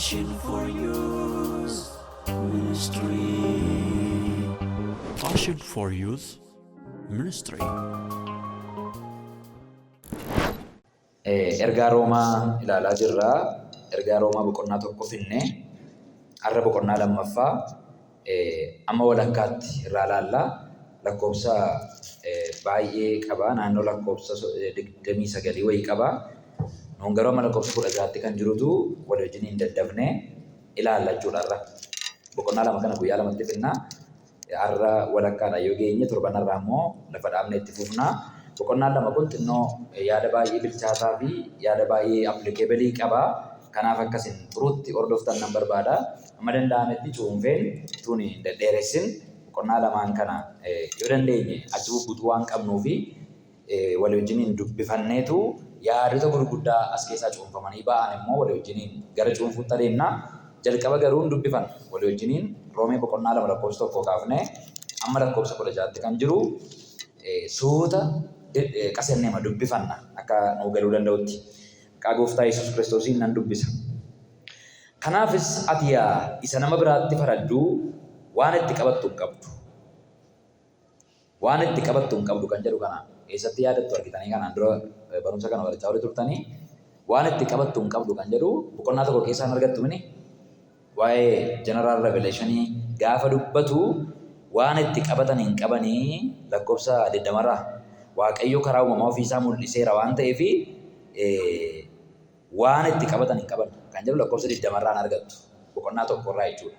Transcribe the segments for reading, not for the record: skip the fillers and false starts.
Passion for Youth Ministry. Passion for Youth Ministry. Ergaa Roomaa ilaalaa jirra. Ergaa Roomaa boqonnaa tokko finne. Har'a boqonnaa lammaffaa amma walakkaatti irraa ilaalla. Lakkoofsa baay'ee qaba. Naannoo lakkoofsa 29 wayii qaba. Nuun garuu amma lakkoofsa 16tti kan jirutu walii wajjin hin daddafne ilaalla jechuudha har'a. Boqonnaa lama kana guyyaa lamatti finna. Har'a walakkaadha yoo geenye torban har'aa immoo lafa dhaabne itti fufna. Boqonnaan lama kun xinnoo yaada baay'ee bilchaataa fi yaada baay'ee applicable qaba. Kanaaf akka isin xuruutti hordoftan nan barbaada. Amma danda'ametti cuunfeen utuun hin dhedheeressin boqonnaa lamaan kana yoo dandeenye achi bubbutuu waan qabnuufi walii wajjiniin dubbifanneetu yaadota gurguddaa as keessaa cuunfamanii ba'an immoo walii wajjiniin gara cuunfuutti adeemna. Jalqaba garuu hin dubbifanna. Walii wajjiniin Roomee boqonnaa 2 lakkoofsa 1 kaafnee amma lakkoofsa 16tti kan jiru suuta qasenneema dubbifanna akka nuu galuu danda'utti. Maqaa Gooftaa Yesuus Kiristoosiin nan dubbisa. Kanaafis ati yaa isa nama biraatti faradduu waan itti qabattu hin qabdu. Waan itti qabattu hin qabdu kan jedhu kana eessatti yaadattu argitanii kanaan dura barumsa kana barachaa warri turtanii waan itti qabattu hin qabdu kan jedhu boqonnaa tokko keessaa hin argattu mini waa'ee general revelation gaafa dubbatu waan itti qabatan hin qabanii lakkoofsa 20 irraa Waaqayyo karaa uumamaa ofiisaa mul'iseera waan ta'eef waan itti qabatan hin qaban kan jedhu lakkoofsa 20 irraa hin argattu boqonnaa tokko irraa jechuudha.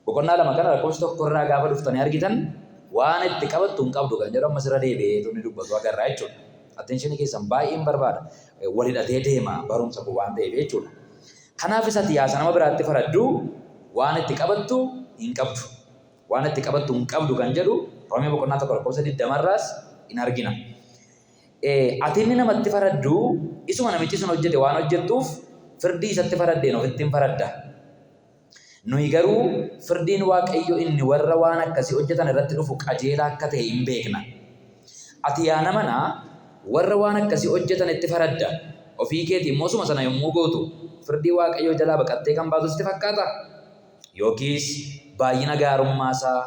Boqonnaa 2 kana lakkoofsa 1 irraa gaafa dhuftanii argitan waan itti qabattu hin qabdu kan jedhu ammas irra deebi'ee utuu inni dubbatu agarra jechuudha. Attention keessan baay'een barbaada. Wal hidhatee deema barumsa kun waan ta'eef jechuudha. Kanaafis ati yaasa nama biraatti faraddu waan itti qabattu hin qabdu. Waan itti qabattu hin qabdu kan jedhu Roomee boqonnaa 1 lakkoofsa 20 irraas in argina. Ati inni namatti faraddu isuma namichi sun hojjete waan hojjettuuf firdii isatti faraddeen ofitti in faradda. Nuyi garuu firdiin Waaqayyoo inni warra waan akkasii hojjetan irratti dhufu qajeelaa akka ta'e in beekna. Ati yaa namana, warra waan akkasii hojjetanitti faradda, ofii keetii immoo isuma sana yommuu gootu, firdii Waaqayyoo jalaa baqattee kan baatu sitti fakkaataa? Yookiis baay'ina gaarummaa isaa,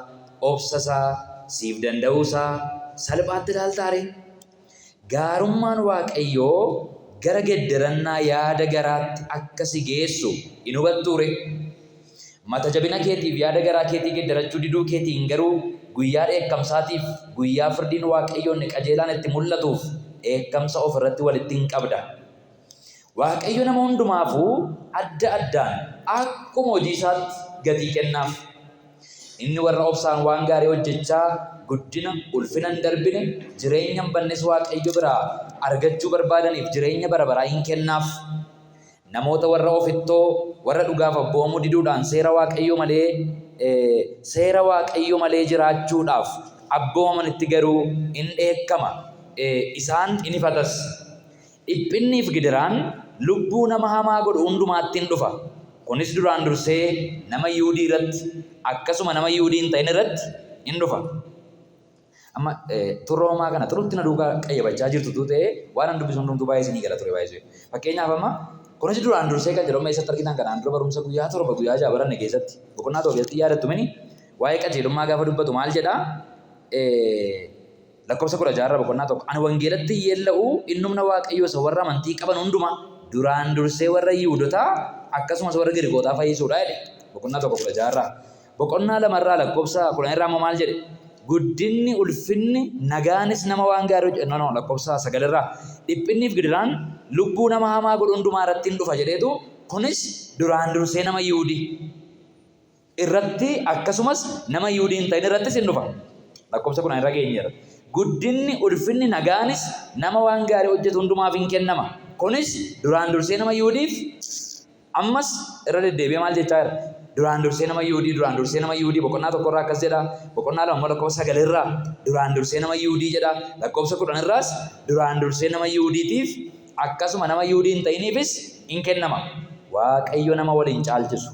obsa isaa, siif danda'uu isaa salphaatti ilaaltaa ree? Gaarummaan Waaqayyoo gara gedderannaa yaada garaatti akka si geessu hin hubattuu ree? Mata jabina keetiif yaada garaa keetii geddarachuu diduu keetiin garuu guyyaa dheekkamsaatiif, guyyaa firdiin Waaqayyoo inni qajeelaan itti mul'atuuf dheekkamsa of irratti walitti in qabda. Waaqayyo nama hundumaafuu adda addaan akkuma hojii isaatti gatii kennaaf. Inni warra obsaan waan gaarii hojjechaa guddina, ulfina hin darbine, jireenya hin badnes Waaqayyo biraa argachuu barbaadaniif jireenya bara baraa in kennaaf. Namoota warra ofittoo, warra dhugaaf abboomamuu diduudhaan seera Waaqayyoo malee seera Waaqayyo malee jiraachuudhaaf abboomamanitti garuu in dheekkama, isaan in ifatas. Dhiphinnii fi gidiraan lubbuu nama hamaa godhu hundumaatti in dhufa, kunis duraan dursee nama Yihudii irratti, akkasuma nama Yihudii hin ta'in irratti in dhufa. Amma turroo hamaa kana turutti na duukaa qayyabachaa jirtu utuu ta'ee waan an dubbisu hundumtuu baay'ee isinii gala ture baay'ee. Fakkeenyaaf amma kunis duraan dursee kan jedhu amma eessatti argitan kanaan dura barumsa guyyaa 7 guyyaa 6 baranne keessatti boqonnaa 1 keessatti yaadattu mini waa'ee qajeelummaa gaafa dubbatu maal jedhaa? Lakkoofsa 16 irraa boqonnaa 1. Ani wangeelatti hin yeella'u, inni humna Waaqayyoo isa warra amantii qaban hundumaa, duraan dursee warra Yihuudotaa, akkasumas warra Girikootaa fayyisuudha jedhe. Boqonnaa 1 16 irraa. Boqonnaa 2 irraa lakkoofsa 10 irraa immoo maal jedhe? Guddinni, ulfinni, nagaanis nama waan gaarii hojje, no, no, lakkoofsa 9 irraa. Dhiphinniif gidiraan lubbuu nama hamaa godhu hundumaa irratti in dhufa jedheetu, kunis duraan dursee nama Yihudii. irratti akkasumas nama Yihudii hin ta'in irrattis in dhufa. Lakkoofsa 10 irra geenyeerra. Guddinni, ulfinni, nagaanis nama waan gaarii hojjetu hundumaaf in kennama. Kunis duraan dursee nama Yihudiif ammas irra deddeebi'ee maal jechaa jira? Duraan dursee nama Yihudii, duraan dursee nama Yihudii boqonnaa tokko irraa akkas jedha. Boqonnaa 2 immoo lakkoofsa 9 irraa duraan dursee nama Yihudii jedha. Lakkoofsa 10 irraas duraan dursee nama Yihudiitiif akkasuma nama Yihudii hin ta'iniifis in kennama. Waaqayyo nama wal hin caalchisu.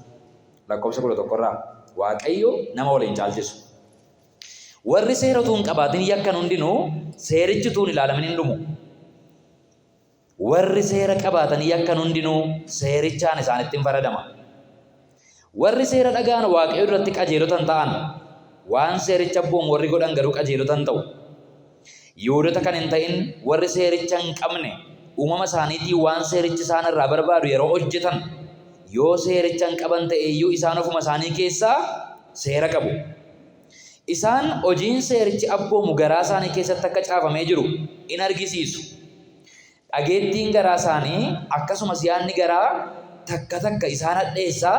Lakkoofsa 11 irraa Waaqayyo nama wal hin caalchisu. Warri seera utuu hin qabaatin yakkan hundinuu seerichi utuu hin ilaalamin hin dhumu. Warri seera qabaatanii yakkan hundinuu seerichaan isaanitti hin faradama. Warri seera dhaga'an Waaqayyo duratti qajeelota hin ta'an, waan seericha abboomu warri godhan garuu qajeelota hin ta'u. Yihuudota kan hin ta'in warri seericha hin qabne uumama isaaniitiin waan seerichi isaan irraa barbaadu yeroo hojjetan, yoo seericha hin qaban ta'e iyyuu isaan ofuma isaanii keessaa seera qabu. Isaan hojiin seerichi abboomu garaa isaanii keessatti akka caafamee jiru in argisiisu. Dhageettiin garaa isaanii akkasumas yaadni garaa takka takka isaan hadheessa,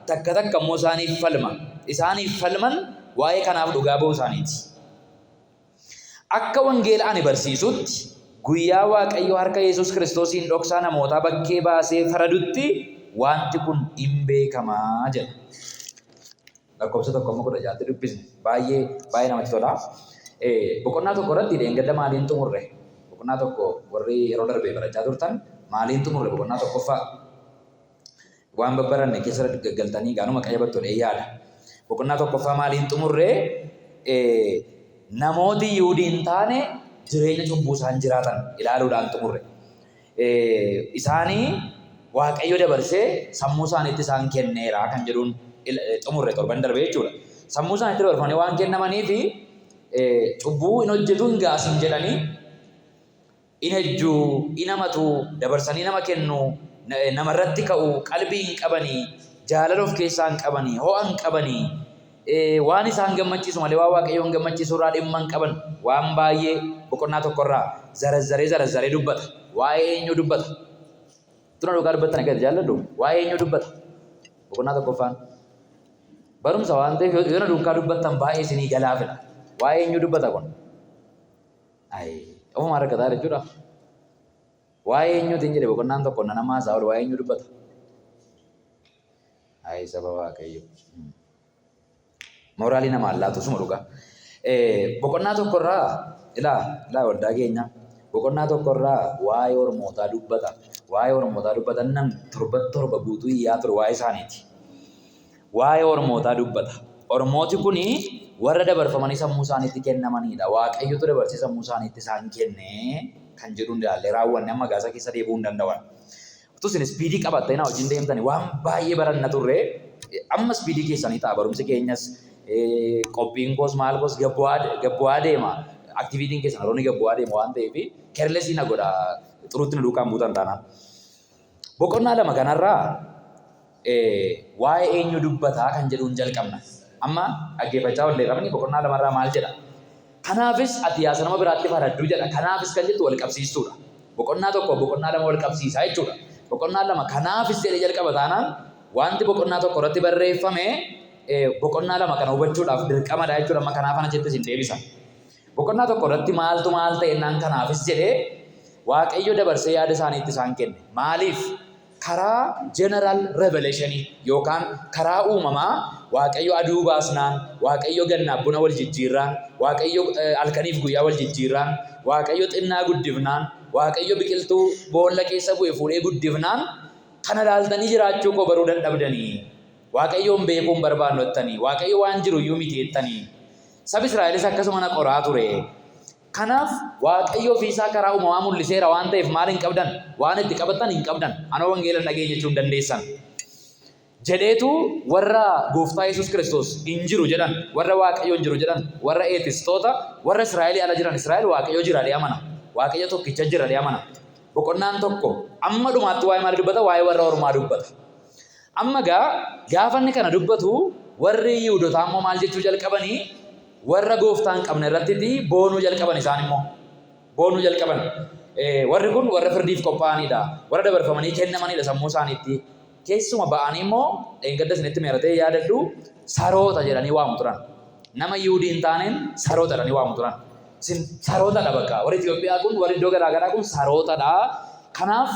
takka takka immoo isaaniif falma. Isaaniif falman waa'ee kanaaf dhugaa ba'uu isaaniiti. Akka wangeela ani barsiisutti guyyaa Waaqayyo harka Yesuus Kiristoosiin dhoksaa namootaa bakkee baasee faradutti wanti kun in beekama jedha. Lakkoofsa 1 amma 16tti dubbisne. Baay'ee baay'ee namatti tola. Boqonnaa tokko irratti dheengadda maaliin xumurre? Boqonnaa tokko warri yeroo darbe barachaa turtan maaliin xumurre boqonnaa tokkoffaa? Waan babbaranne keessa gaggaltanii gaanuma qayyabattu jedhee yaada. Boqonnaa tokkoffaa maaliin xumurre? Namooti Yihuudii hin taane jireenya cubbuu isaan jiraatan ilaaluudhaan xumurre. Isaanii Waaqayyo dabarsee sammuu isaaniitti isaan kenneera kan jedhuun xumurre torban darbe jechuudha. Sammuu isaaniitti dabarfamanii waan kennamaniif cubbuu hin hojjetu hin gaasin jedhanii in ejju, in amatu, dabarsanii nama kennu, namarratti ka'u, qalbii hin qabanii, jaalala of keessaa hin qabanii, ho'a hin qabanii, waan isaan gammachiisu malee waan Waaqayyoon gammachiisu irraa dhimma hin qaban. Waan baay'ee boqonnaa tokkorraa zarazzaree zarazzaree dubbata. Waa'ee eenyuu dubbata? Tuna dhugaa dubbattan akka jaalladhu waa'ee eenyuu dubbata? Boqonnaa tokkoffaan. Barumsa waan ta'eef yoo na duukaa dubbattan baay'ee isinii galaafidha. Waa'ee eenyuu dubbata kun? Ayi, ofumaa rakkataa jechuudha. Waa'ee eenyuutiin jedhe boqonnaan tokko na namaa isaa ol waa'ee eenyuu dubbata? Ayi saba Waaqayyo. Mooraalii namaa laatu suma dhugaa. Boqonnaa tokkorraa ilaa ilaa waldaa keenya boqonnaa tokkorraa waa'ee ormootaa dubbata. Waa'ee ormootaa dubbata nan torba torba guutuu iyyaa ture waa'ee isaaniiti. Waa'ee ormootaa dubbata. Ormooti kun warra dabarfamanii sammuu isaaniitti kennamanidha. Waaqayyotu dabarsee sammuu isaaniitti isaan kenne kan jedhuun ilaallee raawwanne amma gaasa keessa deebi'uu hin danda'an. Utuu isin ispiidii qabattanii na wajjin deemtanii waan baay'ee baranna turre. Amma ispiidii keessanii ta'a barumsi keenyas, qophiin koos maal koos gabbu'aa deema. Aktiviitiin keessan yeroo inni gabbu'aa deema waan ta'eef kerlesii na godha xuruutti na duukaan buutan taanaan. Boqonnaa lama kanarraa waa'ee eenyu dubbataa kan jedhuun jalqabna. Amma dhaggeeffachaa olleerramni boqonnaa lamarraa maal jedha? Kanaafis ati yaasa nama biraatti faradduu jedha. Kanaafis kan jettu wal qabsiistuudha. Boqonnaa tokko boqonnaa lama wal qabsiisaa jechuudha. Boqonnaa lama kanaafis jedhee jalqaba taanaan wanti boqonnaa tokko irratti barreeffame boqonnaa lama kana hubachuudhaaf dirqamadha jechuudha. Amma kanaaf ana jettis hin deebisa. Boqonnaa tokko irratti maaltu maal ta'e jennaan kanaafis jedhee Waaqayyo dabarsee yaada isaaniitti isaan kenne. Maaliif? Karaa general revelation yookaan karaa uumamaa Waaqayyo aduu baasnaan, Waaqayyo gannaaf bona wal jijjiirraan, Waaqayyo halkaniif guyyaa wal jijjiirraan, Waaqayyo xinnaa guddifnaan, Waaqayyo biqiltuu boolla keessa bu'e fuudhee guddifnaan kana laaltanii jiraachuu koo baruu dadhabdanii. Waaqayyoon beekuu hin barbaannu jettanii, Waaqayyo waan jiru iyyuu miti jettanii. Sabi Israa'elis akkasuma na qoraa ture. Kanaaf Waaqayyo ofii isaa karaa uumamaa mul'iseera waan ta'eef maal hin qabdan? Waan itti qabattan hin qabdan. Anoo wangeela hin dhageenye jechuu hin dandeessan. Jedheetu warra Gooftaa Yesuus Kiristoos hin jiru jedhan, warra Waaqayyo hin jiru jedhan, warra eetistoota, warra Israa'elii ala jiran. Israa'el Waaqayyo jira jedhee amana. Waaqayyo tokkicha jira jedhee amana. Boqonnaan tokko amma dhumaatti waa'ee maalii dubbata? Waa'ee warra ormaa dubbata. Amma gaa gaafa inni kana dubbatu warri Yihuudotaa immoo maal jechuu jalqabanii? Warra gooftaa hin qabne irrattiti boonuu jalqaban isaan immoo. Boonuu jalqaban. Warri kun warra firdiif qophaa'anidha. Warra dabarfamanii kennamanidha sammuu isaaniitti. Keessuma ba'anii immoo dheengadda isinitti meeratee yaadadhu saroota jedhanii waamu turan. Nama Yihuudii hin taaneen saroota jedhanii waamu turan. Isin sarootadha bakka. Warri Itoophiyaa kun warri iddoo garaa garaa kun sarootadha. Kanaaf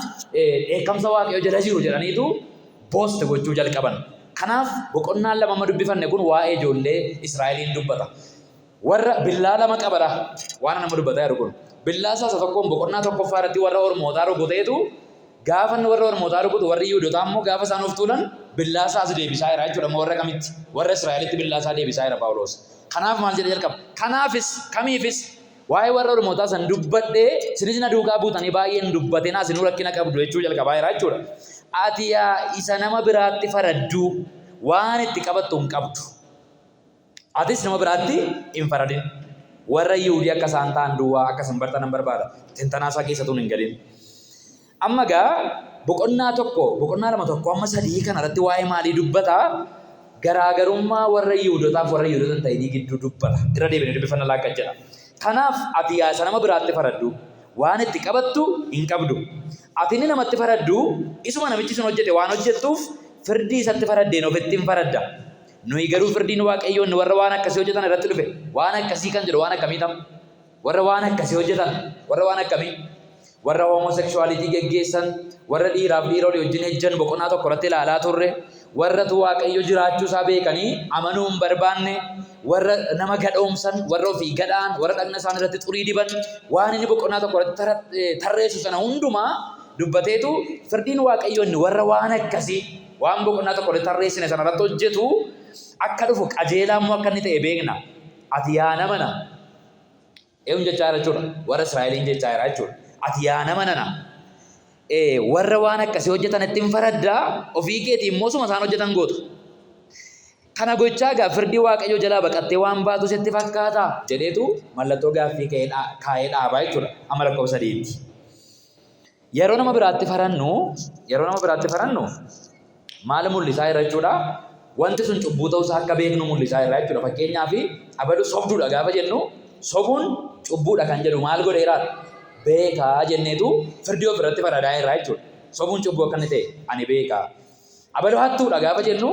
dheekkamsa Waaqayyoo jala jiru jedhaniitu boost gochuu jalqaban. Kanaaf boqonnaan lama amma dubbifanne kun waa'ee ijoollee Israa'eliin dubbata. Warra billaa lama qabadha. Waan nama dubbataa jiru kun. Billaa isaa isa tokkoon boqonnaa tokkoffaa irratti warra Ormootaa rukuteetu gaafa inni warra Ormootaa rukutu warri Yihuudotaa immoo gaafa isaan of tuulan billaa isaa as deebisaa jira jechuudha. Amma warra kamitti? Warra Israa'elitti billaa isaa deebisaa jira Phaawulos. Kanaaf maal jedhee jalqaba? Kanaafis kamiifis waa'ee warra Ormootaa san dubbadhee isinis na duukaa buutanii baay'ee hin dubbatinaa isinuu rakkina qabdu jechuu jalqabaa jira jechuudha. Ati yaa isa nama biraatti faradduu Waan itti qabattu hin qabdu. Atis nama biraatti hin faradin. Warra Yihudii akka isaan ta'an duwwaa akka isin bartan nan barbaada. Tintanaa isaa keessatuun hin galin. Amma gaa boqonnaa 1, boqonnaa 2 1 amma 3 kana irratti waa'ee maalii dubbata? Garaagarummaa warra Yihudotaaf warra Yihudota hin ta'inii gidduu dubbata. Irra deebinee dubbifanna laakka jedha. Kanaaf ati yaa isa nama biraatti faraddu, waan itti qabattu hin qabdu. Ati inni namatti faraddu, isuma namichi sun hojjete waan hojjettuuf, firdii isatti faraddeen ofitti in faradda. Nuyi garuu firdiin Waaqayyoo inni warra waan akkasii hojjetan irratti dhufe, waan akkasii kan jedhu waan akkamii tam? Warra waan akkasii hojjetan, warra waan akkamii? Warra homosexuality geggeessan, warra dhiiraaf dhiira olii wajjin ejjan boqonnaa tokko irratti ilaalaa turre, warratu Waaqayyo jiraachuu isaa beekanii amanuu hin barbaanne, warra nama gadhoomsan, warra ofii gadhaan, warra dhagna isaan irratti xurii diban, waan inni boqonnaa tokko irratti tarreessu sana hundumaa dubbateetu firdiin Waaqayyo inni warra waan akkasii waan boqonnaa tokko irratti tarreessine sana irratti hojjetu akka dhufu qajeelaa immoo akka inni ta'e beekna. Ati yaa namana Eenyuun jechaa jira jechuudha? Warra Israa'eliin jechaa jira jechuudha. Ati yaa nama nana, warra waan akkasii hojjetanitti hin faraddaa, ofii keetii immoo suma isaan hojjetan goota. Kana gochaa egaa firdii Waaqayyoo jalaa baqattee waan baatu sitti fakkaataa? Jedheetu mallattoo gaaffii kaa'ee dhaabaa jechuudha. Amma lakkoofsa sadiitti. Yeroo nama biraatti farannu, yeroo nama biraatti farannu maal mul'isaa jira jechuudha? Wanti sun cubbuu ta'uu isaa akka beeknu mul'isaa jira jechuudha. Fakkeenyaaf abalu sobduudha gaafa jennu sobuun cubbuudha kan jedhu maal godheera? Beekaa jenneetu firdii of irratti faradaa jirra jechuudha. Sobuun cubbuu akka inni ta'e ani beekaa. Abalu hattuudha gaafa jennu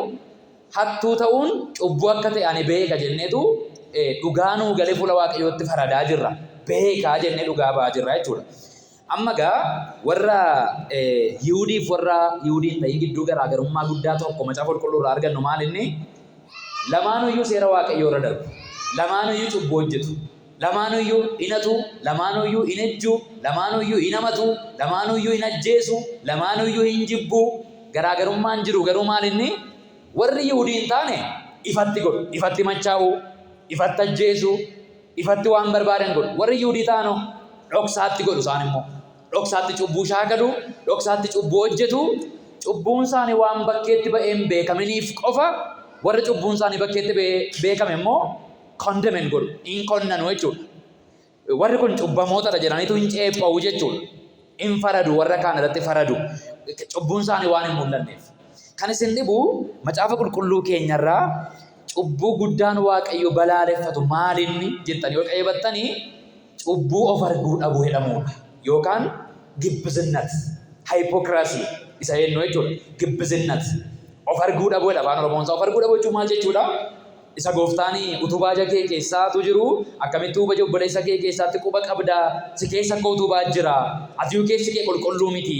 hattuu ta'uun cubbuu akka ta'e ani beeka jenneetu dhugaa nuu galee fuula Waaqayyootti faradaa jirra. Beekaa jennee dhugaa ba'aa jirra jechuudha. Amma egaa warra Yihudiif warra Yihudii hin ta'in gidduu garaagarummaa guddaa tokko Macaafa Qulqulluu irraa argannu maal inni? Lamaanuyyuu seera Waaqayyoo irra darbu. Lamaanuyyuu cubbuu hojjetu. Lamaanuyyuu hin hatu, lamaanuyyuu hin ejju, lamaanuyyuu hin hamatu, lamaanuyyuu hin ajjeesu, lamaanuyyuu hin jibbu. Garaagarummaan jiru garuu maal inni? Warri Yihudii hin taane ifatti godhu, ifatti machaa'u, ifatti ajjeesu, Ifatti waan barbaadan godhu. Warri Yihudii ta'an hoo? Dhoksaatti godhu isaan immoo. Dhoksaatti cubbuu shaakalu, dhoksaatti cubbuu hojjetu. Cubbuun isaanii waan bakkeetti ba'ee hin beekaminiif qofa warri cubbuun isaanii bakkeetti ba'ee beekame immoo condemn godhu, hin konnanu jechuudha. Warri kun cubbamootadha jedhaniitu hin ceepha'u jechuudha. In faradu, warra kaan irratti faradu. Cubbuun isaanii waan hin mul'anneef. Kan isin dhibu Macaafa Qulqulluu keenyarraa cubbuu guddaan Waaqayyo balaaleffatu maalinni jettanii yoo qayyabattanii cubbuu of arguu dhabuu jedhamuudha. Yookaan gibbizinnat, hypocrisy isa jennu jechuudha. Gibbizinnat of arguu dhabuu jedha afaan Oromoon isaa. Of arguu dhabuu jechuun maal jechuudha? Isa Gooftaan utubaa ija kee keessaatu jiru akkamitti ija obboleessa kee keessaatti quba qabda? Si keessa akka utubaa jira. Atiyuu keessi kee qulqulluu miti.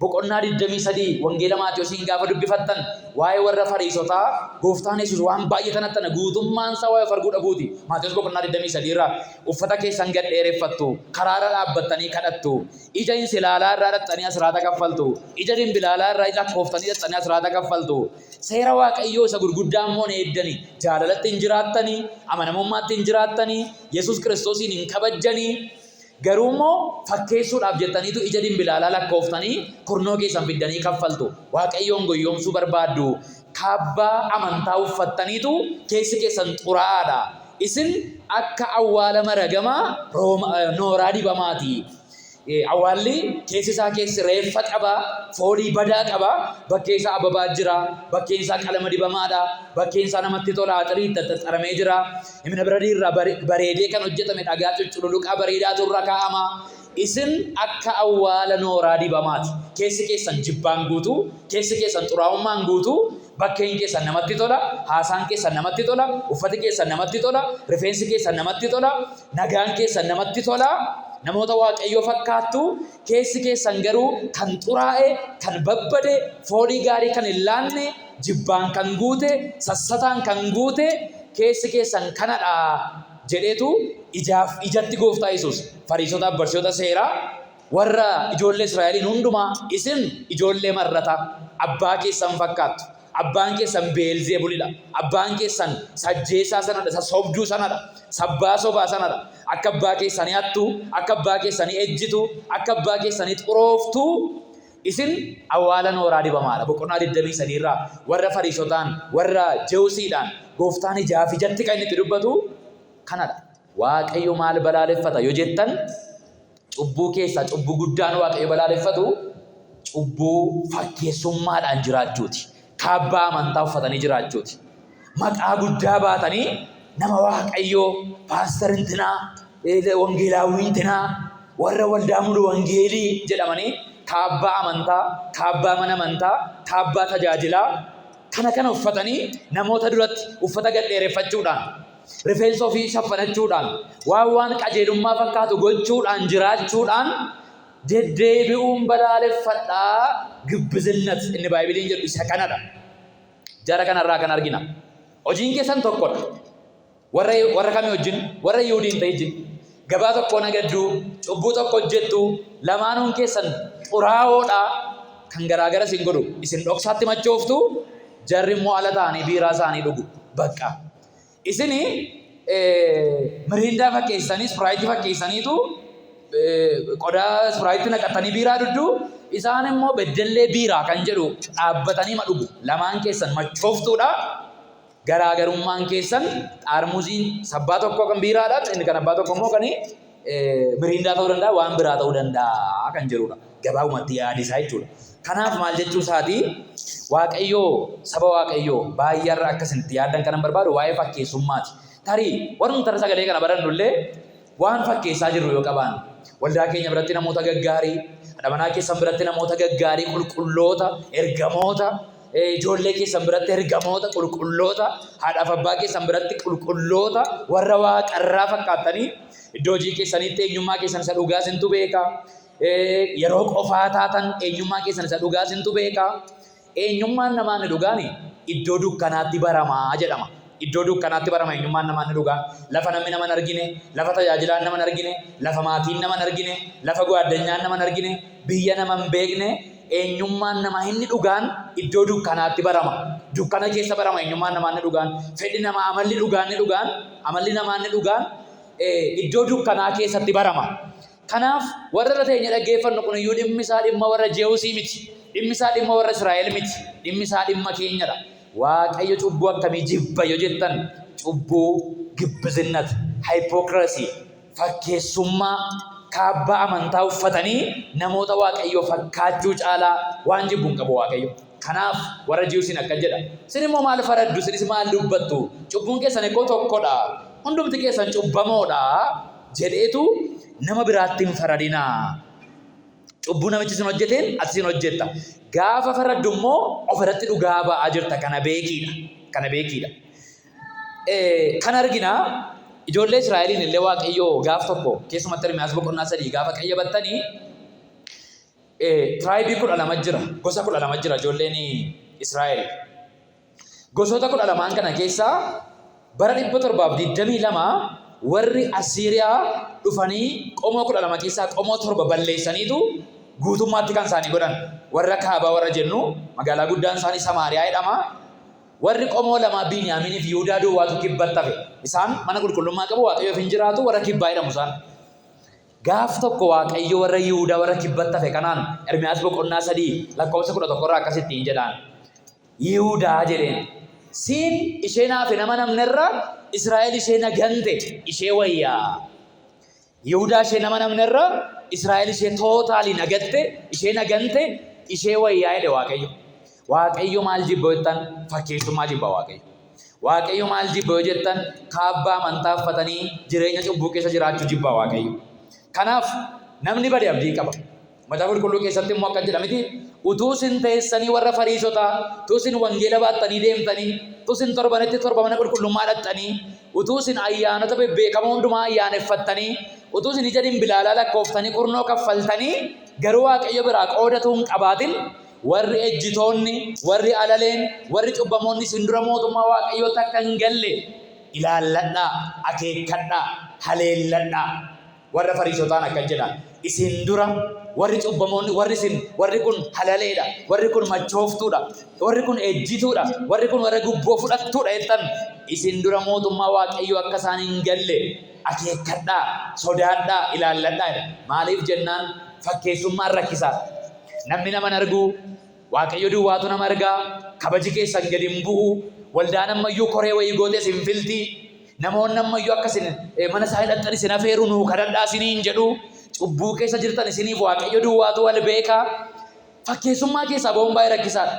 Boqonnaa 23 Wangeela Maatewosiin gaafa dubbifattan waa'ee warra Fariisotaa Gooftaan Yesuus waan baay'ee tanattana guutummaan isaa waa'ee of arguu dhabuuti. Maatewos boqonnaa 23 irraa uffata keessan gad dheereffattu, karaarra dhaabbattanii kadhattu, ija insilaalaa irraa dhaqxanii asraata kaffaltu, ija dimbilaalaa irraa lakkooftanii dhaqxanii asraata kaffaltu. Seera Waaqayyoo isa gurguddaa immoo hin eeddani, jaalalatti hin jiraattani, amanamummaatti hin jiraattani, Yesuus Kiristoosiin hin kabajjani. Garuu immoo fakkeessuudhaaf jettaniitu ija dimbilaalaa lakkooftanii kurnoo keessan fiddanii kaffaltu. Waaqayyoon goyyoomsuu barbaaddu. Kaabbaa amantaa uffattaniitu keessi keessan xuraa'aadha. Isin akka awwaala maragamaa rooma, nooraa dibamaati. Awwaalli keessi isaa keessi reeffa qaba, foolii badaa qaba, bakkee isaa ababaa jira, bakkeen isaa qalama dibamaadha, bakkeen isaa namatti tola, axirii itti xaxxaramee jira. Imna biradii irraa bareedee kan hojjetame dhagaa cuccululuqaa bareedaatu irra kaa'ama. Isin akka awwaala nooraa dibamaati. Keessi keessan jibbaan guutuu, keessi keessan xuraa'ummaan guutuu, bakkeen keessan namatti tola, haasaan keessan namatti tola, uffati keessan namatti tola, rifeensi keessan namatti tola, nagaan keessan namatti tola, namoota Waaqayyoo fakkaattu, keessi keessan garuu kan xuraa'e, kan babbade, foolii gaarii kan hin laanne, jibbaan kan guute, sassataan kan guute, keessi keessan kanadha jedheetu ijaaf ijatti Gooftaa Yesuus Fariisotaaf barsiisota seeraa warra ijoollee Israa'eliin hundumaa isin ijoollee marrataa abbaa keessan fakkaattu. Abbaan keessan Beelzeebulidha. Abbaan keessan sajjeessaa sanadha, isa sobduu sanadha, sabbaa sobaa sanadha. Akka abbaa keessanii hattu, akka abbaa keessanii ejjitu, akka abbaa keessanii xurooftu. Isin awwaala nooraa dibamaadha. Boqonnaa 23 irraa warra Fariisotaan, warra Jewusiidhaan gooftaan ijaaf ijatti kan inni itti dubbatu kanadha. Waaqayyo maal balaaleffata yoo jettan, cubbuu keessaa cubbuu guddaan Waaqayyo balaaleffatu cubbuu fakkeessummaadhaan jiraachuuti. Kaabbaa amantaa uffatanii jiraachuuti. Maqaa guddaa baatanii nama Waaqayyoo, paastar intinaa, wangeelaawwii intinaa, warra waldaa mulu wangeelii jedhamanii kaabbaa amantaa, kaabbaa mana amantaa, kaabbaa tajaajilaa kana kana uffatanii namoota duratti uffata gad dheereffachuudhaan, rifeensa ofii shaffanachuudhaan, waan waan qajeelummaa fakkaatu gochuudhaan jiraachuudhaan deddeebi'uun balaaleffadhaa. Gibbizinnat inni Baaybiliin jedhu isa kanadha. Jara kanarraa kan argina. Hojiin keessan tokkodha. Warra kamii wajjin? Warra Yihuudii hin ta'in wajjin. Gabaa tokko nagadduu, cubbuu tokko hojjettu, lamaanuun keessan xuraa'oodha. Kan garaagara isin godhu, isin dhoksaatti machooftu, jarri immoo ala ta'anii biiraa isaanii dhugu. Bakka. Isin miriindaa fakkeessanii, ispiraayitii fakkeessaniitu qodaa ispiraayitii naqatanii biiraa dhugdu, isaan immoo beddellee biiraa kan jedhu dhaabbatanii ma dhugu. Lamaan keessan machooftuudha. Garaagarummaan keessan xaarmuziin sabbaa tokko kan biiraadhaan, inni kan abbaa tokko immoo kan miriindaa ta'uu danda'a, waan biraa ta'uu danda'a kan jedhudha. Gabaabumatti yaadi isaa jechuudha. Kanaaf maal jechuu isaati? Waaqayyoo saba Waaqayyoo baay'eerra akka isin itti yaaddan kanan barbaadu waa'ee fakkeessummaati. Tarii warrumti har'a sagalee kana barannu illee waan fakkeessaa jirru yoo qabaanne, waldaa keenya biratti namoota gaggaarii, haadha manaa keessan biratti namoota gaggaarii, qulqulloota, ergamoota, ijoollee keessan biratti ergamoota, qulqulloota, haadhaaf abbaa keessan biratti qulqulloota, warra waaqarraa fakkaattanii iddoo hojii keessaniitti eenyummaa keessan isa dhugaa isintu beeka. Yeroo qofaa taatan eenyummaa keessan isa dhugaa isintu beeka. Eenyummaan namaa inni dhugaan iddoo dukkanaatti barama jedhama. Iddoo dukkanaatti barama eenyummaan namaa inni dhugaan. Lafa namni nama hin argine, lafa tajaajilaan nama hin argine, lafa maatiin nama hin argine, lafa gaaddanyaan nama hin argine, biyya nama hin beekne, eenyummaan namaa inni dhugaan iddoo dukkanaatti barama. Dukkana keessa barama eenyummaan namaa inni dhugaan. Fedhi namaa, amalli dhugaan inni dhugaan, amalli namaa inni dhugaan iddoo dukkanaa keessatti barama. Kanaaf warra irra teenye dhaggeeffannu kun iyyuu dhimmi isaa dhimma warra Jeewusii miti. Dhimmi isaa dhimma warra Israa'el miti. Dhimmi isaa dhimma keenyadha. Waaqayyo cubbuu akkamii jibba yoo jettan, cubbuu gibbizinnat, hypocrisy, fakkeessummaa, kaabbaa amantaa uffatanii namoota Waaqayyoo fakkaachuu caalaa waan jibbu hin qabu Waaqayyo. Kanaaf warra Jiwusiin akkas jedha. Isin immoo maal faraddu? Isinis maal dubbattu? Cubbuun keessan ikkoo tokkodha. Hundumti keessan cubbamoodha jedheetu nama biraatti hin faradinaa. Cubbuu namichi sin hojjeteen ati sin hojjetta. Gaafa faraddu immoo ofirratti dhugaa ba'aa jirta. Kana beekiidha. Kana beekiidha. Kan argina ijoollee Israa'eliin illee Waaqayyoo gaaf tokko keessumatti Ermiyaas boqonnaa 3 gaafa qayyabattanii, tiraayibii 12 jira. Gosa 12 jira ijoolleen Israa'el. Gosoota 12n kana keessaa bara 722 warri Asiiriyaa dhufanii qomoo 12 keessaa qomoo 7 balleessaniitu guutummaatti kan isaanii godhan. Warra kaabaa warra jennu magaalaa guddaan isaanii Samaariyaa jedhama. Warri qomoo lamaa Biiniyaamiinii fi Yihudaa duwwaatu kibbatti hafe. Isaan mana qulqullummaa qabu, Waaqayyoof hin jiraatu, warra kibbaa jedhamu isaan. Gaaf tokko Waaqayyo warra Yihudaa warra kibbatti hafe kanaan Ermiyaas boqonnaa 3 lakkoofsa 11 irraa akkasittiin jedhaan. Yihudaa jedheen. Siin ishee naaf hin amanamnerra Israa'el ishee na gante ishee wayyaa. Yihudaa ishee nama namnerra Israa'el ishee tootaalii na gatte, ishee na gante, ishee wayyaa jedhe Waaqayyo. Waaqayyo maal jibba yoo jettan, fakkeessummaa jibba Waaqayyo. Waaqayyo maal jibba yoo jettan, kaabbaa amantaa uffatanii jireenya cubbuu keessa jiraachuu jibba Waaqayyo. Kanaaf namni bade abdii qaba. Macaafa Qulqulluu keessatti immoo akkas jedha miti, utuu isin teessanii warra Fariisotaa, utuu isin wangeela baattanii deemtanii, utuu isin torbanitti torba mana qulqullummaa dhaqxanii, utuu isin ayyaanota bebbeekamoo hundumaa ayyaaneffattanii, utuu isin ija dimbilaalaa lakkooftanii kurnoo kaffaltanii, garuu Waaqayyo biraa qooda utuu hin qabaatin, warri ejjitoonni, warri alaleen, warri cubbamoonni isin dura mootummaa Waaqayyootti akka hin galle ilaalladhaa, akeekkadhaa, haleelladhaa. Warra Fariisotaan akkas jedha, Isin dura warri cubbamoonni, warri isin, warri kun halaleedha, warri kun machooftuudha, warri kun ejjituudha, warri kun warra gubboo fudhattuudha jettan, isin dura mootummaa Waaqayyoo akka isaan hin galle akeekkadhaa, sodaadhaa, ilaalladhaa jedha. Maaliif jennaan fakkeessummaan rakkisaadha. Namni nama hin argu, Waaqayyo duwwaatu nama argaa, kabaji keessan gadi hin bu'u, waldaan ammayyuu koree wayii gootee isin filti, namoonni ammayyuu akka isin mana isaanii dhaqxan isin afeeru nuu kadhadhaa isiniin jedhu, cubbuu keessa jirtan isiniif Waaqayyo duwwaatu wal beeka. Fakkeessummaa keessaa ba'uun baay'ee rakkisaadha.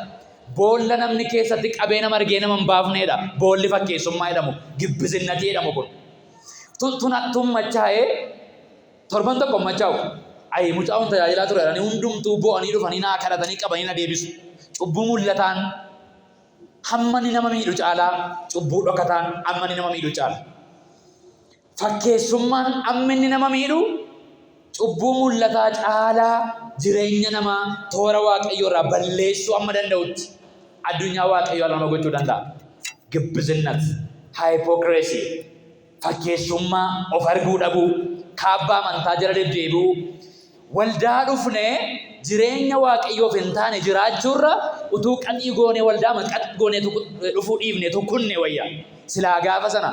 Boolla namni keessatti qabee nama argee nama hin baafneedha. Boolli fakkeessummaa jedhamu, gibbizinnatii jedhamu kun. Tun machaa'ee Torban tokko hin machaa'u. Ayi mucaa kun tajaajilaa ture jedhanii hundumtuu boo'anii dhufanii naa kadhatanii qabanii na deebisu. Cubbuu mul'ataan hamma inni nama miidhu caalaa cubbuu dhokataan amma inni nama miidhu caala. Fakkeessummaan amma inni nama miidhu cubbuu mul'ataa caalaa jireenya namaa toora Waaqayyoo irraa balleessuu amma danda'utti addunyaa Waaqayyoo ala nama gochuu danda'a. Gibbizinnat, hypocrisy. Fakkeessummaa, of arguu dhabuu, kaabbaa amantaa jala deddeebi'uu, waldaa dhufnee jireenya Waaqayyoof hin taane jiraachuurra utuu qaxii goonee waldaama qax goonee dhufuu dhiifnee kunne wayya. Silaa gaafa sana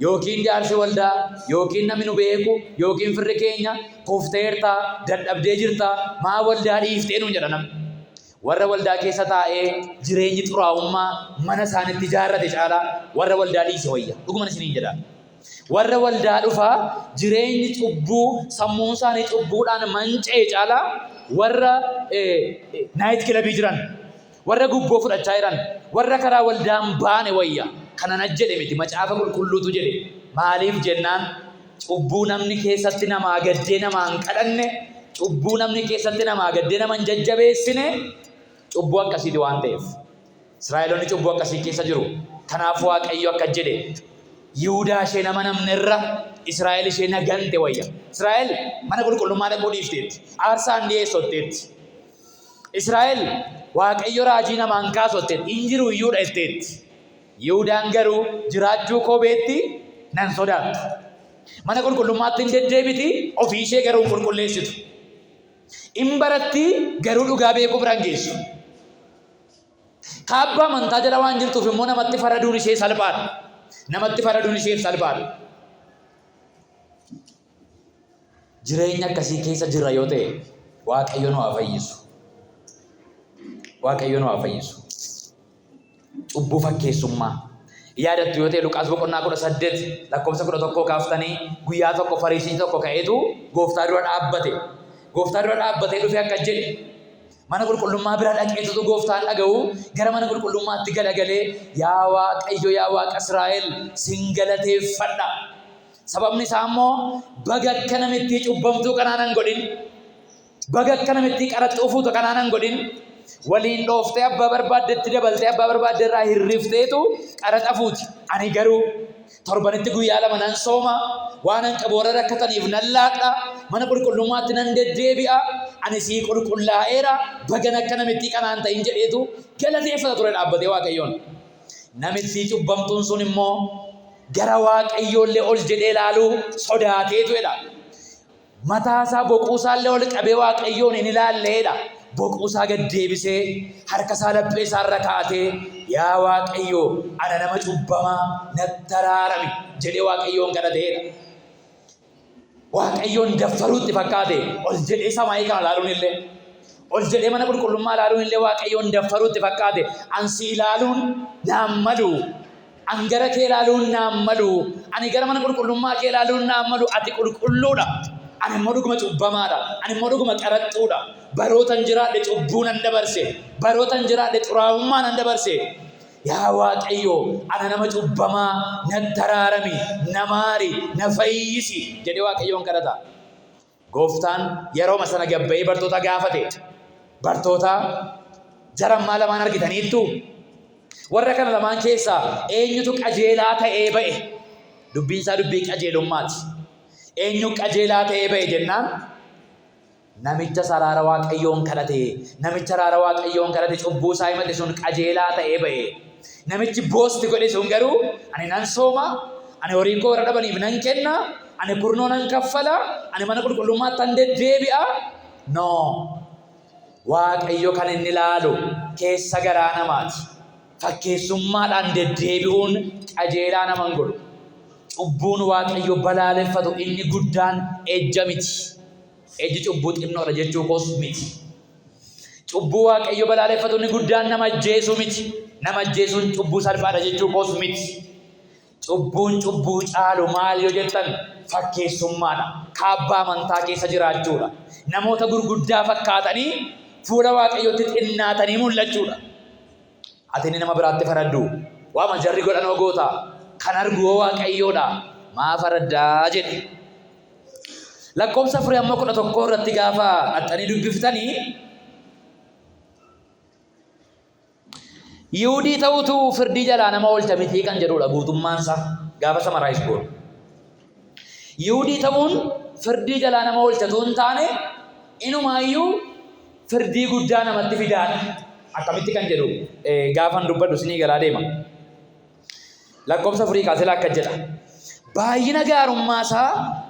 yookiin jaarsi waldaa yookiin namni nu beeku yookiin firri keenya kufteerta, dadhabdee jirta, maa waldaa dhiiftee nuun jedha namni. Warra waldaa keessa taa'ee jireenyi xuraa'ummaa mana isaanitti ijaarrate caalaa warra waldaa dhiise wayya. Dhuguman isiniin jedha. Warra waldaa dhufaa jireenyi cubbuu sammuun isaanii cubbuudhaan manca'e caalaa warra naayit kilabii jiran, warra gubboo fudhachaa jiran, warra karaa waldaa hin baane wayya. Kana na jedhe miti macaafa qulqulluutu jedhe. Maaliif jennaan Cubbuu namni keessatti namaa gaddee namaa hin kadhanne, cubbuu namni keessatti namaa gaddee nama hin jajjabeessine, cubbuu akkasiiti waan ta'eef. Israa'eloonni cubbuu akkasii keessa jiru. Kanaaf Waaqayyo akka jedhe, Yihudaa ishee nama namne irra Israa'el ishee na gante wayya. Israa'el mana qulqullummaa dhaquu dhiifteetti. Aarsaa hin dhiyeessotteetti. Israa'el Waaqayyo raajii namaan kaasotteetti. Hin jiru iyyuudha jetteetti. Yihudaan garuu jiraachuu koo beetti, nan sodaattu. Mana qulqullummaatti in deddeebiti, ofii ishee garuu hin qulqulleessitu. In baratti, garuu dhugaa beekuu bira hin geessu. Kaabbaa amantaa jala waan jirtuuf immoo namatti faraduun ishee salphaadha. Namatti faraduun isheef salphaadha. Jireenya akkasii keessa jirra yoo ta'e Waaqayyo nu haa fayyisu. Waaqayyo nu haa fayyisu. Cubbuu fakkeessummaa. Yaadattu yoo ta'e Luqaas boqonnaa 18 lakkoofsa 11 kaaftanii guyyaa tokko Fariisichi tokko ka'eetu gooftaa dura dhaabbate. Gooftaa dura dhaabbatee dhufee akka jedhe mana qulqullummaa bira dhaqeetutu gooftaan dhaga'u gara mana qulqullummaatti galagalee yaa Waaqayyo yaa Waaqa Israa'el sin galateeffadha. Sababni isaa immoo baga akka namittii cubbamtuu kanaa nan godhin. Baga akka namittii qaraxxuu fuutu kanaa nan godhin. Waliin dhooftee abbaa barbaaddetti dabaltee abbaa barbaadde irraa hirrifteetu qaraxa fuuti. Ani garuu torbanitti guyyaa lama nan sooma, waanan qabu warra rakkataniif nan laadha, mana qulqullummaatti nan deddeebi'a, ani sii qulqullaa'eera, bagan akka namittii kanaan ta'in jedheetu galateeffata ture dhaabbatee Waaqayyoon. Namittii cubbamtuun sun immoo gara Waaqayyoollee ol jedhee ilaaluu sodaateetu jedha. Mataa isaa boquu isaallee ol qabee Waaqayyoon hin ilaalleedha. Boquu isaa gad deebisee harka isaa laphee isaa irra kaa'atee yaa Waaqayyo ana nama cubbamaa natti araarami jedhee Waaqayyoon kadhateedha. Waaqayyoon daffaruutti fakkaate ol jedhee samaayii kana ilaaluun illee ol jedhee mana qulqullummaa ilaaluun illee Waaqayyoon daffaruutti fakkaate an si ilaaluun naan malu An gara kee ilaaluun naan malu. Ani gara mana qulqullummaa kee ilaaluun naan malu. Ati qulqulluudha. Ani immoo dhuguma cubbamaadha. Ani immoo dhuguma qaraxxuudha. Barootan jiraadhe cubbuu nan dabarse. Barootan jiraadhe xuraa'ummaa nan dabarse. Yaa Waaqayyo, ana nama cubbamaa natti araarami, na maari, na fayyisi jedhee Waaqayyoon kadhata. Gooftaan yerooma sana gad ba'ee bartoota gaafate. Bartoota jara ammaa lamaan argitaniittuu? Warra kana lamaan keessaa eenyutu qajeelaa ta'ee ba'e? Dubbiin isaa dubbii qajeelummaati. Eenyu qajeelaa ta'ee ba'e jennaan namicha saraara Waaqayyoon kadhate, namicha araara Waaqayyoon kadhate cubbuu isaa himate sun qajeelaa ta'ee ba'e. Namichi boosti godhe sun garuu ani nan sooma, ani horii koo warra dhabaniif nan kenna, ani kurnoo nan kaffala, ani mana qulqullummaatti nan deddeebi'a. No. Waaqayyo kan inni ilaalu keessa garaa namaati. Fakkeessummaadhaan deddeebi'uun qajeelaa nama hin godhu. Cubbuun Waaqayyo balaaleffatu inni guddaan ejja miti. Ejji cubbuu xinnoodha jechuu koos miti. Cubbuu Waaqayyo balaaleffatu inni guddaan nama ajjeesuu miti. Nama ajjeesuun cubbuu salphaadha jechuu koos miti. Cubbuun cubbuu caalu maal yoo jettan fakkeessummaadha. Kaabbaa amantaa keessa jiraachuudha. Namoota gurguddaa fakkaatanii fuula Waaqayyootti xinnaatanii mul'achuudha. Ati inni nama biraatti faraddu waama jarri godhanoo goota kan argu hoo Waaqayyoodha maa faraddaa jedhe. Lakkoofsa 4 amma 11 irratti gaafa dhaxxanii dubbiftanii Yihudii ta'utu firdii jalaa nama oolcha mitii kan jedhudha guutummaan isaa gaafa samaraayis goonu. Yihudii ta'uun firdii jalaa nama oolchatu hin taane inumaayyuu firdii guddaa namatti fidaadha. Akkamitti kan jedhu gaafan dubbadhu isinii galaa deema. Lakkoofsa afurii kaasee akkas jedha. Baay'ina gaarummaa isaa,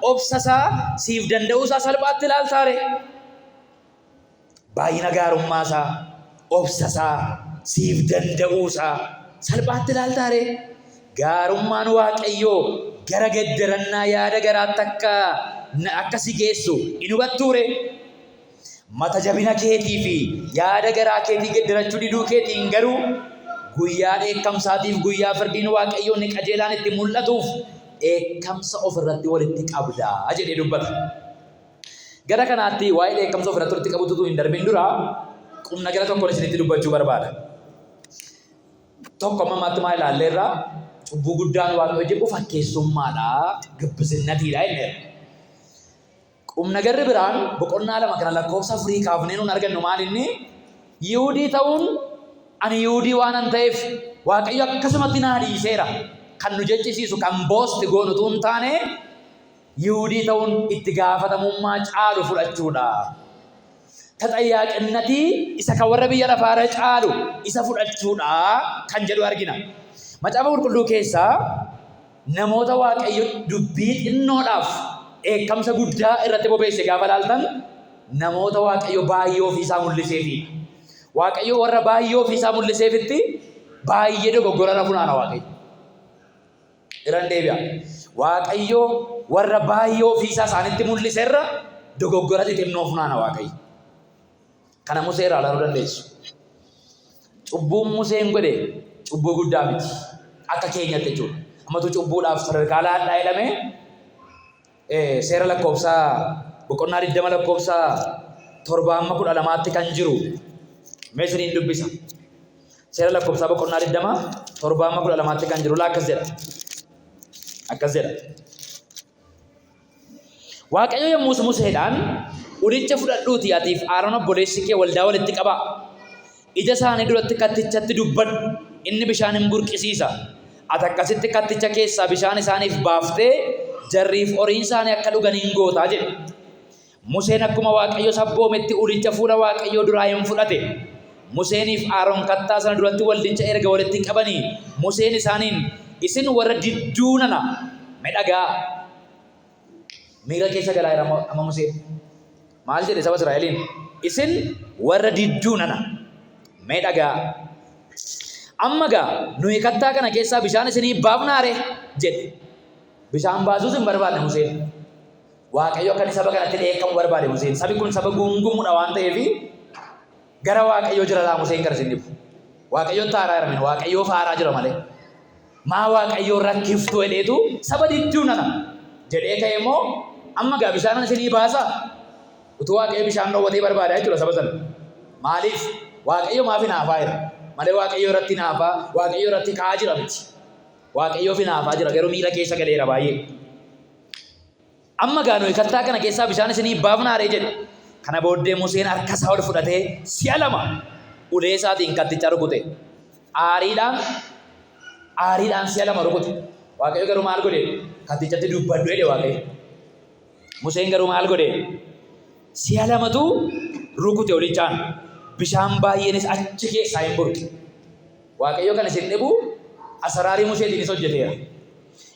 obsa isaa, siif danda'uu isaa salphaatti ilaaltaa ree? Baay'ina gaarummaa isaa, obsa isaa, siif danda'uu isaa salphaatti ilaaltaa ree? Gaarummaan Waaqayyoo gara geddarannaa yaada garaatti akka si geessu hin hubattuu ree? Mata jabina keetii fi yaada garaa keetii geddarachuu diduu keetiin garuu guyyaa dheekkamsaatiif guyyaa firdiin Waaqayyoo inni qajeelaan itti mul'atuuf dheekkamsa of irratti walitti qabda jedhee dubbata. Gara kanaatti waa'ee dheekkamsa of irratti walitti qabutu utuu hin darbin dura qumnagara tokkoon isinitti dubbachuu barbaada. Tokko amma ammaatti maal ilaalleerra? Cubbuu guddaan Waaqayyo jibbu fakkeessummaadha, gibbizinnatiidha jenneerra. Qumnagarri biraan boqonnaa 2 kana lakkoofsa afurii kaafnee nuun argannu maal inni? Yihudii ta'uun ani Yihudii waanan ta'eef Waaqayyo akkasumatti naa dhiiseera kan nu jechisiisu kan boosti goonu utuu hin taane Yihudii ta'uun itti gaafatamummaa caalu fudhachuudha. Taxayyaaqinnati isa kan warra biyya lafaarra caalu isa fudhachuudha kan jedhu argina. Macaafa Qulqulluu keessaa namoota Waaqayyo dubbii xinnoodhaaf dheekkamsa guddaa irratti bobeesse gaafa ilaaltan namoota Waaqayyo baay'ee ofiisaa mul'iseefiidha. Waaqayyo warra baay'ee ofiisaa mul'iseefitti baay'ee dogoggora irra funaana Waaqayyo. Irran deebi'a. Waaqayyo warra baay'ee ofiisaa isaanitti mul'iserra dogoggora xixinnoo funaana Waaqayyo. Kana Musee irraa ilaaluu dandeessu. Cubbuun Museen godhe cubbuu guddaa miti. Akka keenyatti jechuudha. Ammatu cubbuudhaaf sadarkaa laadhaa jedhamee seera lakkoofsaa boqonnaa 20 lakkoofsa 7 amma 12tti kan jiru mee isiniin dubbisa. Seera lakkoofsaa boqonnaa 20 7 amma 12tti kan jiru laa akkas jedha. Akkas jedha. Waaqayyo yommus Museedhaan, Ulicha fudhadhuutii atiif Aaron obboleessi kee waldaa walitti qabaa. Ija isaanii duratti kattichatti dubbadhu, inni bishaan in burqisiisa. Ati akkasitti katticha keessaa bishaan isaaniif baaftee, jarriif horiin isaanii akka dhugan in goota jedhe. Museen akkuma Waaqayyo isa abboometti ulicha fuula Waaqayyoo duraa in fudhate. Museeniif Aaron kattaa sana duratti waldicha erga walitti qabanii, Museen isaaniin, Isin warra didduu nana, mee dhaga'aa! Miira keessa galaa jira amma Museen. Maal jedhe saba Israa'eliin? Isin warra didduu nana, mee dhaga'aa! Amma gaa nuyi kattaa kana keessaa bishaan isinii baafnaa ree? jedhe. Bishaan baasuus hin barbaadne Museen. Waaqayyo akka inni saba kanatti dheekkamu barbaade Museen. Sabi kun saba guungumudha waan ta'eef gara Waaqayyoo jira laa Museen kan isin dhibu. Waaqayyoon taaraa jira mini Waaqayyoo faaraa jira malee. Maa Waaqayyoo rakkiftuu jedheetu saba didduu nana jedhee ka'e immoo amma gaa bishaan isinii baasaa. Utuu Waaqayyo bishaan dhoowwatee barbaada jechuudha saba sana. Maaliif? Waaqayyo maaf hinaafaa jira? Malee Waaqayyo irratti hinaafaa, Waaqayyo irratti ka'aa jira miti. Waaqayyoof hinaafaa jira garuu miira keessa galeera baay'ee. Amma gaa nuyi kattaa kana keessaa bishaan isinii baafnaa ree jedhe. Kana booddee Museen harka isaa ol fudhatee si'a lama ulee isaatiin katticha rukute. Aariidhaan aariidhaan si'a lama rukute. Waaqayyo garuu maal godhe? Kattichatti dubbadhu jedhe Waaqayyo. Museen garuu maal godhe? Si'a lamatu rukute ulichaan. Bishaan baay'eenis achi keessaa hin burqe. Waaqayyo kan isin dhibu asaraarii Museetiinis hojjeteera.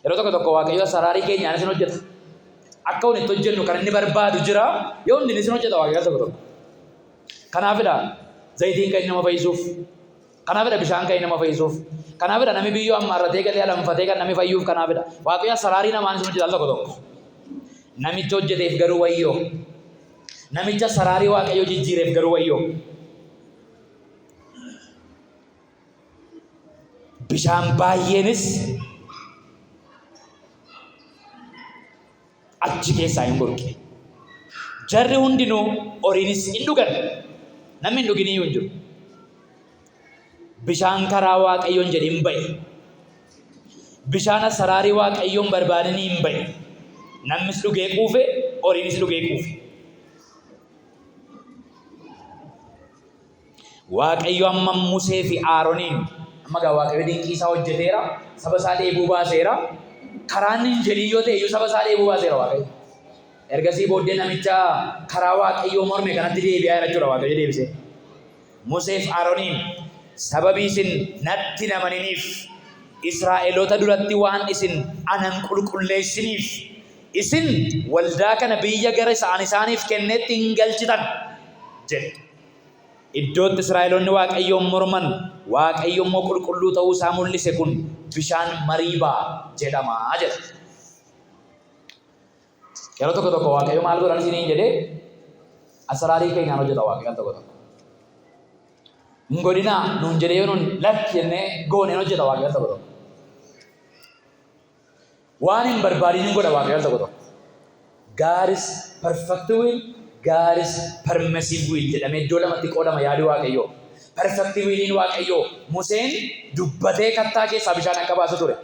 Yeroo tokko tokko Waaqayyo asaraarii keenyaanis hin hojjeta. Akka hundi itti hojjennu kan inni barbaadu jira. Yoo hundi hin hojjeta Waaqayyo tokko tokko. Kanaafidha zayitiin kan inni nama fayyisuuf. Kanaafidha bishaan kan inni nama fayyisuuf. Kanaafidha namni biyyoo ammaarratee galee alanfatee kan namni fayyuuf kanaafidha. Waaqayyo asaraarii namaanis hin hojjeta al tokko tokko. Namicha hojjeteef garuu wayyoo. Namicha saraarii Waaqayyo jijjiireef garuu wayyoo. Bishaan baay'eenis achi keessaa hin burqe. Jarri hundinuu horiinis in dhugan. Namni hin dhugin iyyuu hin jiru. Bishaan karaa Waaqayyoon jedhin ba'e. Bishaan asaraarii Waaqayyoon barbaadanii hin ba'e. Namnis dhugee quufe, horiinis dhugee quufe. Waaqayyo amma Musee fi Aaroniin amma gaa Waaqayyo dinqii isaa hojjeteera, saba isaa dheebuu baaseera. Karaa inni hin jedhin yoo ta'e iyyuu saba isaa dheebuu baaseera Waaqayyo. Ergasii booddee namicha karaa Waaqayyoo morme kanatti deebi'aa jira jechuudha Waaqayyo deebisee. Musee fi Aaroniin sababii isin natti hin amaniniif Israa'eloota duratti waan isin ana hin qulqulleessiniif isin waldaa kana biyya gara isa ani isaaniif kenneetti hin galchitan jedhe. Iddootti Israa'eloonni Waaqayyoon morman, Waaqayyo immoo qulqulluu ta'uu isaa mul'ise kun bishaan Mariibaa jedhama jedha. Yeroo tokko tokko Waaqayyo maal godhan isiniin jedhee asaraarii keenyaan hojjeta Waaqayyo al tokko tokko. Hin godhinaa nuun jedhee yoo nuun lakki jennee gooneen hojjeta Waaqayyo al tokko tokko. Waan hin barbaadin hin godha Waaqayyo al tokko tokko. God is perfect will, God is permissive will jedhamee iddoo lamatti qoodama yaadi Waaqayyoo. Perfect williin Waaqayyoo Museen dubbatee kattaa keessaa bishaan akka baasu ture.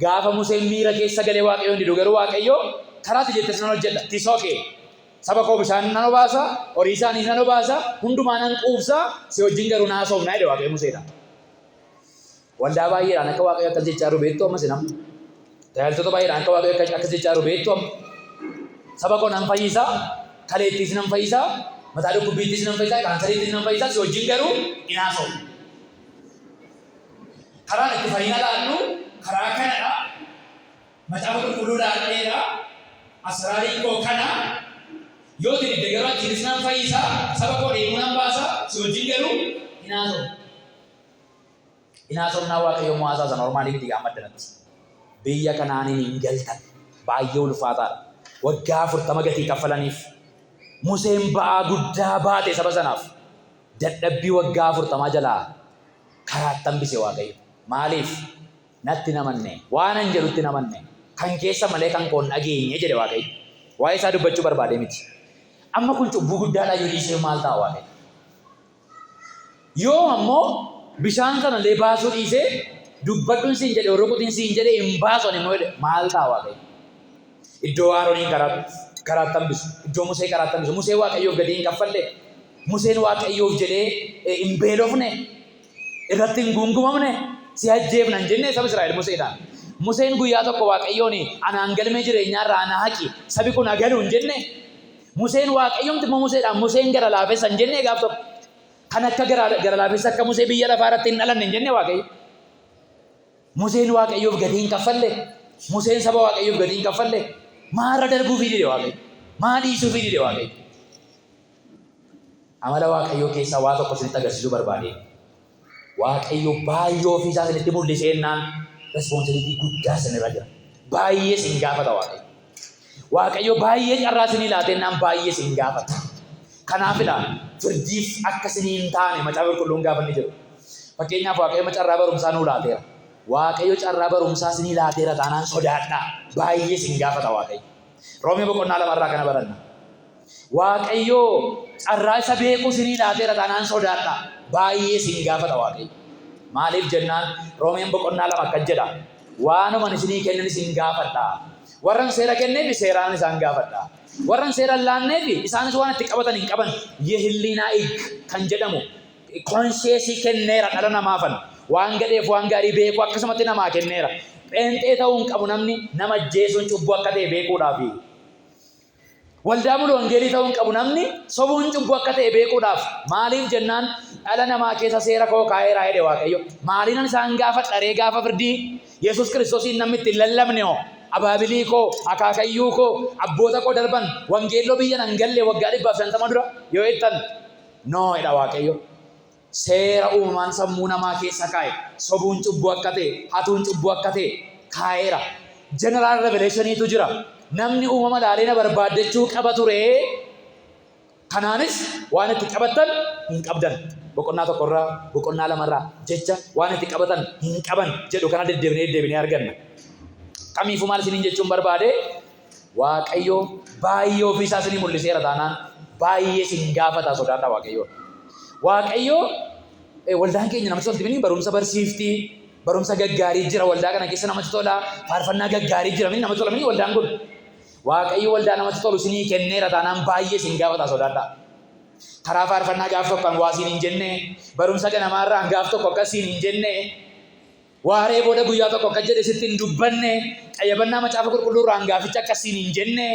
Gaafa Museen miira keessa galee Waaqayyoon didu garuu Waaqayyoo karaatti jettes nan hojjedha. Tisoo kee saba koo bishaan nan obaasa, horii isaaniis nan obaasa, hundumaa nan quubsa, si wajjin garuu naa soofnaa jedhe Waaqayyo Museedhaan. Waldaa baay'eedhaan akka Waaqayyo akkas jechaa jiru beektu amma isin amma. Tajaajiltoota baay'eedhaan akka Waaqayyo akkas jechaa jiru beektu amma. Saba koo nan fayyisa, kaleettiis nan fayyisa, mataa dhukkubbiittis nan fayyisa, kaansariittis nan fayyisa, si wajjin garuu hin haasa'u. Karaan itti fayyina laadhu karaa kanadha. Macaafa qulqulluu laadheera. Asraariin koo kana. Yoo ati didde garuu achiinis nan fayyisa, saba koo dheebuu nan baasa, si wajjin garuu hin haasa'u. Hin haasofnaa Waaqayyo immoo haasaa sana normaalii miti amma addanatti. Biyya kanaaniin hin galtan. Baay'ee ulfaataadha. Waggaa 40 gatii kaffalaniif. Museen ba'aa guddaa baate saba sanaaf. Dadhabbii waggaa 40 jalaa karaatti hambise Waaqayyo. Maaliif? Natti hin amanne. Waanan jedhutti hin amanne. Kan keessa malee kan koo hin dhageenye jedhe Waaqayyo. Waa'ee isaa dubbachuu barbaadee miti. Amma kun cubbuu guddaadha yoo dhiisee maal ta'a Waaqayyo? Yoo ammoo bishaan sana illee baasuu dhiisee dubbadhuun siin jedhe rukutiin siin jedhe hin baasu ani immoo jedhe maal ta'a Waaqayyo? Iddoo Aaroniin karaatti hambisu, iddoo Musee karaatti hambisu. Musee Waaqayyoof gatii hin kaffalle. Museen Waaqayyoof jedhee hin beelofne, irratti hin guungumamne, si ajjeefna hin jenne saba Israa'el Museedhaan. Museen guyyaa tokko Waaqayyoon anaan galmee jireenyaa irraa na haqi, sabi kun haa galu hin jenne. Museen Waaqayyomti immoo Museedhaan Museen gara laafessa hin jennee gaaf tokko. Kan akka gara laafessa akka Musee biyya lafaa irratti hin dhalanne hin jenne Waaqayyo. Museen Waaqayyoof gatii hin kaffalle. Museen saba Waaqayyoof gatii hin kaffalle. Maarra darbuufii dide Waaqayyo. Maa dhiisuufii dide Waaqayyo. Amala Waaqayyoo keessaa waa tokko isinitti agarsiisuu barbaade. Waaqayyo baay'ee ofii isaa isinitti mul'isee jennaan responsibility guddaa isinirra jira. Baay'ee isin gaafata Waaqayyo. Waaqayyo baay'ee carraa isinii laatee jennaan baay'ee isin gaafata. Kanaafidha firdiif akka isinii hin taane macaafa qulqulluun gaafa inni jedhu. Fakkeenyaaf Waaqayyo carraa barumsaa nuu laateera. Waaqayyo carraa barumsaa isinii laateera taanaan sodaadhaa. Baay'ee isin gaafata Waaqayyo. Roomee boqonnaa lamarraa kana baranna. Waaqayyo carraa isa beekuu isinii laateera taanaan sodaadhaa. Baay'ee isin gaafata Waaqayyo. Maaliif jennaan Roomeen boqonnaa 2 akkas jedha. Waanuman isinii kennan isin gaafadha. Warran seera kenneefi seeraan isaan gaafadha. Warran seera hin laanneefi isaanis waan itti qabatan hin qaban. Yehilliinaa ig kan jedhamu konsheesii kenneera dhala namaafan. Waan gadheef waan gaarii beekuu akkasumatti namaa kenneera. Pheenxee ta'uu hin qabu namni nama ajjeesuun cubbuu akka ta'e beekuudhaafi. Waldaa mulu wangeelii ta'uu hin qabu namni sobuun cubbuu akka ta'e beekuudhaaf. Maaliif jennaan dhala namaa keessa seera koo kaa'eera jedhe Waaqayyo. Maaliinan isaan gaafadha ree gaafa firdii? Yesuus Kiristoosiin namni itti hin lallabne hoo? Abaabilii koo, akaakayyuu koo, abboota koo darban wangeelloo biyya nan galle waggaa 150 dura yoo jettan no jedha Waaqayyo. Seera uumamaan sammuu namaa keessa kaa'e, sobuun cubbuu akka ta'e, hatuun cubbuu akka ta'e kaa'eera. General revelationiitu jira. Namni uumama ilaalee na barbaaddachuu qaba ture. Kanaanis waan itti qabattan hin qabdan. Boqonnaa tokkorraa, boqonnaa lamarraa jecha waan itti qabatan hin qaban jedhu kana deddeebinee deddeebinee arganna. Kamiifuu maal isiniin jechuun barbaade? Waaqayyo baay'ee ofii isaa isinii mul'iseera taanaan baay'ee isin gaafata, sodaadhaa Waaqayyoon. Waaqayyo waldaan keenya namatti tolti mini? Barumsa barsiifti, barumsa gaggaarii jira waldaa kana keessa, namatti tola, faarfannaa gaggaarii jira mini? Namatti tola mini waldaan kun? Waaqayyo waldaa namatti tolu isinii kenneera taanaan baay'ee isin gaafata, sodaadhaa. Karaa faarfannaa gaaf tokko an waa siin hin jenne, barumsa ganamaarraa gaaf tokko akkas siin hin jenne, waaree booda guyyaa tokko akkas jedhe sitti hin dubbanne, qayyabannaa macaafa qulqulluu irraa gaaficha akkas siin hin jenne,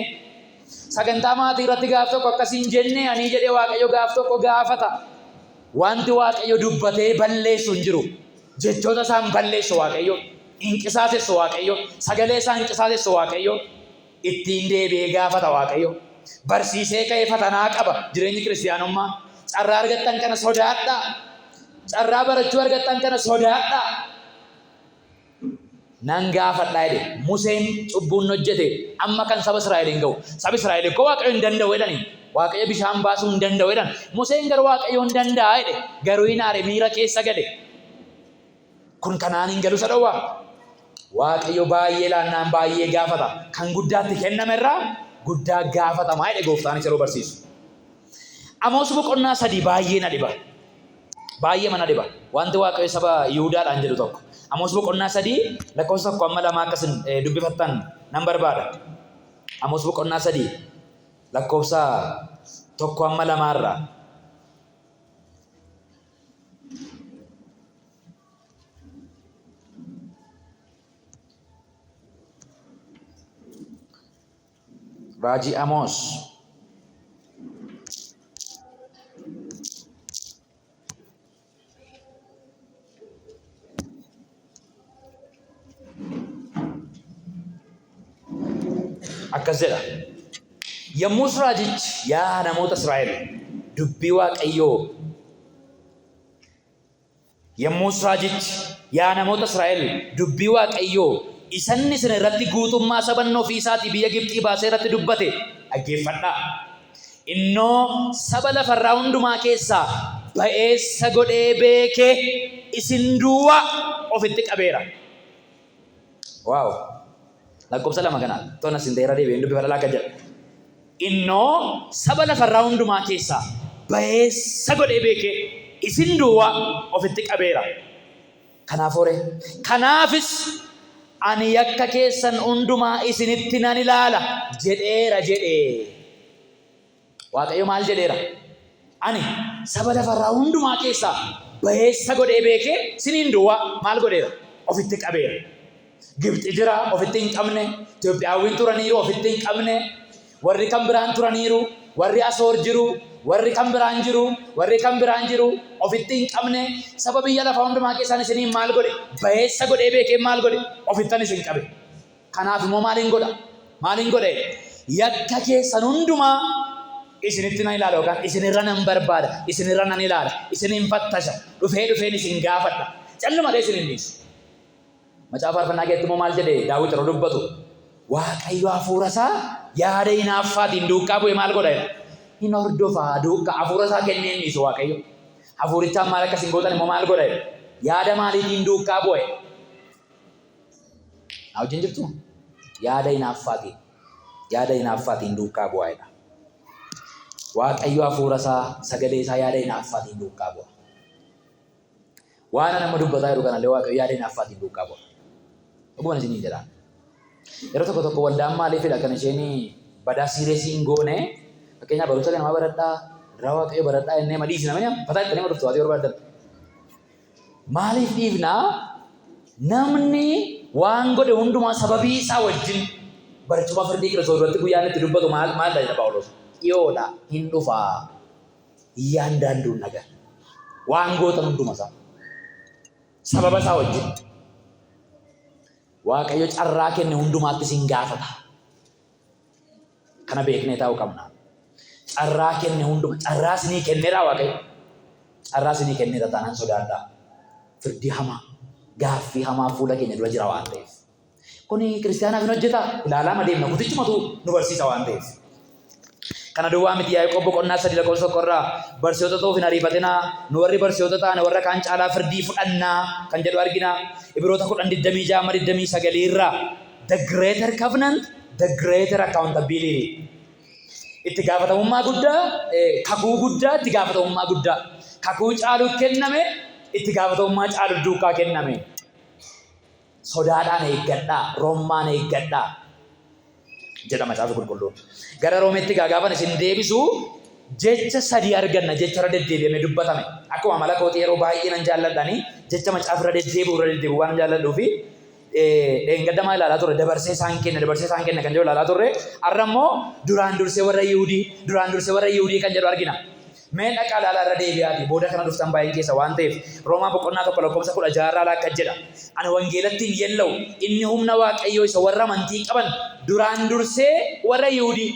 sagantaa maatii irratti gaaf tokko akkas hin jenne anii jedhee Waaqayyo gaaf tokko gaafata. Wanti Waaqayyo dubbatee balleessu hin jiru. Jechoota isaan balleessu Waaqayyo, hin qisaasessu Waaqayyo, sagalee isaa hin qisaasessu Waaqayyo, ittiin deebi'ee gaafata Waaqayyo. Barsiisee ka'ee fatanaa qaba jireenyi kiristiyaanummaa. Carraa argattan kana sodaadhaa. Carraa barachuu argattan kana sodaadhaa. Nan gaafadhaa jedhe. Museen cubbuun hojjete amma kan saba Israa'el hin ga'u. Sabi Israa'el ikkoo Waaqayyo hin danda'u jedhani. Waaqayyo bishaan baasuu hin danda'u jedhan. Museen garuu Waaqayyo hin danda'a jedhe. Garuu hin aare, miira keessa gale. Kun kanaan hin galu isa dhowwaa. Waaqayyo baay'ee laannaan baay'ee gaafata. Kan guddaatti kenname irraa guddaa gaafatamaa jedhe gooftaanis yeroo barsiisu. Amoos boqonnaa 3 baay'ee na dhiba. Baay'ee mana dhiba. Wanti Waaqayyo saba Yihudaadhaan jedhu tokko. Amoos boqonnaa 3 lakkoofsa 1 hamma 2 akkasin dubbifattan nan barbaada. Amoos boqonnaa 3 lakkoofsa 1 hamma 2 irraa. Raajii Amoos. Akkas jedha. Yommus raajichi, "Yaa namoota Israa'el, dubbii Waaqayyoo." Yommus raajichi, "Yaa namoota Israa'el, dubbii Waaqayyoo isa inni isin irratti guutummaa saba inni ofii isaatii biyya Gibxii baasee irratti dubbate dhaggeeffadhaa. Innoo saba lafa irraa hundumaa keessaa ba'eessa godhee beekee isin duwwaa ofitti qabeera." Waaw! Lakkoofsa 2 kana toona isin ta'eera deebi'een dubbifadha, akka jedha. Innoo saba lafarraa hundumaa keessaa ba'eessa godhee beekee isin duwwaa ofitti qabeera. Kanaaf horee. Kanaafis ani yakka keessan hundumaa isinitti nan ilaala jedheera jedhe. Waaqayyo maal jedheera? Ani saba lafarraa hundumaa keessaa ba'eessa godhee beekee isiniin duwwaa maal godheera? Ofitti qabeera. Gibxi jira, ofitti hin qabne, Itoophiyaawwiin turaniiru, ofitti hin qabne, warri kan biraan turaniiru, warri Asoor jiru, warri kan biraan jiru, warri kan biraan jiru, ofitti hin qabne. Saba biyya lafaa hundumaa keessaan isiniin maal godhe? Ba'eessa godhee beekee maal godhe? Ofittan isin qabe. Kanaaf immoo maaliin godha? Maaliin godhe? Yakka keessan hundumaa isinitti nan ilaala yookaan isinirra nan barbaada, isinirra nan ilaala, isinin fattasha, dhufee dhufeen isin gaafadha. Callumadhee isin hin dhiisu. Macaafa faarfannaa keessatti immoo maal jedhe Daawit yeroo dubbatu? Waaqayyo hafuura isaa yaada hinaaffaatiin duukaa bu'ee maal godha jedha? Hin hordofaa duukaa, hafuura isaa kennee hin dhiisu Waaqayyo. Hafuurichaan maal akkas hin gootan immoo maal godha jedha? Yaada maaliitiin duukaa bu'e? Na wajjin jirtu? Yaada hinaaffaatiin. Yaada hinaaffaatiin duukaa bu'aa jedha. Waaqayyo hafuura isaa, sagalee isaa yaada hinaaffaatiin duukaa bu'a. Waan ani amma dubbataa jiru kanallee Waaqayyo yaada hinaaffaatiin duukaa bu'a. Dhuguma isiniin jedha. Yeroo tokko tokko waldaan maaliifidha kan isheen badaa serious hin goone? Fakkeenyaaf, barumsa ganamaa baradhaa, irraa Waaqayyo baradhaa jennee ma dhiisna mini fataa jettanii ma dhuftu waatii barbaadan. Maaliif dhiifnaa? Namni waan godhe hundumaa sababii isaa wajjin barcuma firdii Kiristoos duratti guyyaan itti dubbatu maal maalidha jedha Phaawulos. Dhiyoodha, hin dhufaa. እያንዳንዱን ነገር waan gootan hunduma isaa sababa isaa wajjin Waaqayyo carraa kenne hundumaatti isin gaafata. Kana beeknee taa'uu qabna. Carraa kenne hunduma, carraa isinii kenneera Waaqayyo. Carraa isinii kenneera taanaan sodaadhaa. Firdii hamaa, gaaffii hamaa fuula keenya dura jira waan ta'eef. Kuni kiristaanaaf hin hojjetaa? Ilaalaa adeemna, kutichumatu nu barsiisa waan ta'eef. Kana duwwaa miti, Yaaqoob boqonnaa 3 lakkoofsa 1 irraa barsiisota ta'uuf hin ariifatinaa, nu warri barsiisota taane warra kaan caalaa firdii fudhannaa kan jedhu argina. Ibroota 10 26 amma 29 irraa the greater covenant, the greater accountability. Itti gaafatamummaa guddaa, kakuu guddaa, itti gaafatamummaa guddaa. Kakuu caalu kenname, itti gaafatamummaa caalu duukaa kenname. Sodaadhaan eeggadhaa, rommaan eeggadhaa jedha Macaafa Qulqulluun. Gara Roomeetti egaa gaafan isin deebisu jecha sadii arganna, jecha irra deddeebi'amee dubbatame. Akkuma amala kootii yeroo baay'ee nan jaalladhani jecha macaafa irra deddeebi'u irra deddeebi'u waan jaalladhuu fi dheengadda maal ilaalaa turre? Dabarsee isaan kenne, dabarsee isaan kenne kan jedhu ilaalaa turre. Har'a immoo duraan dursee warra Yihudii, duraan dursee warra Yihudii kan jedhu argina. Mee dhaqaa ilaalaa, irra deebi'aatii, booda kana dhuftan baay'een keessa waan ta'eef. Roomaa boqonnaa 1 lakkoofsa 16 irraa akkas jedha. Ani wangeelatti hin yella'u, inni humna Waaqayyoo isa warra amantii qaban duraan dursee warra Yihudii,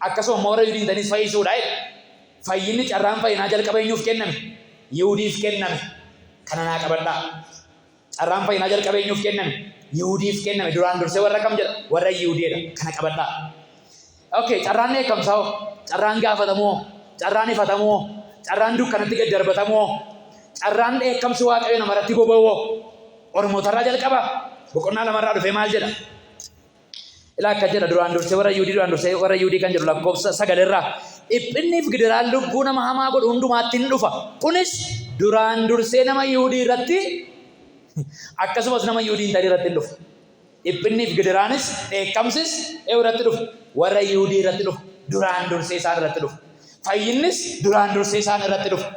akkasuma immoo warra Yihudii hin ta'inis fayyisuudha jedha. Fayyinni, carraan fayyinaa jalqaba eenyuuf kenname? Yihudiif kenname. Kana naa qabadhaa. Carraan fayyinaa jalqaba eenyuuf kenname? Yihudiif kenname. Duraan dursee warra kam jedha? Warra Yihudiidha. Kana qabadhaa. Okay, carraan dheekkamsaa hoo? Carraan gaafatamuu hoo? Carraan ifatamuu hoo? Carraan dukkanatti gad darbatamuu hoo? Carraan dheekkamsi Waaqayyo namarratti boba'u hoo? Ormootarraa jalqaba. Boqonnaa lamarraa dhufee maal jedha? Ilaa, akka jedha, duraan dursee warra Yihuudii, duraan dursee warra Yihuudii kan jedhu lakkoofsa 9 irraa. Dhiphinniif gidiraan lubbuu nama hamaa godhu hundumaatti hin dhufa. Kunis duraan dursee nama Yihuudii irratti, akkasumas nama Yihuudii hin ta'in irratti hin dhufa. Dhiphinniif gidiraanis dheekkamsis eenyu irratti dhufa? Warra Yihuudii irratti dhufa. Duraan dursee isaan irratti dhufa. Fayyinnis duraan dursee isaan irratti dhufa.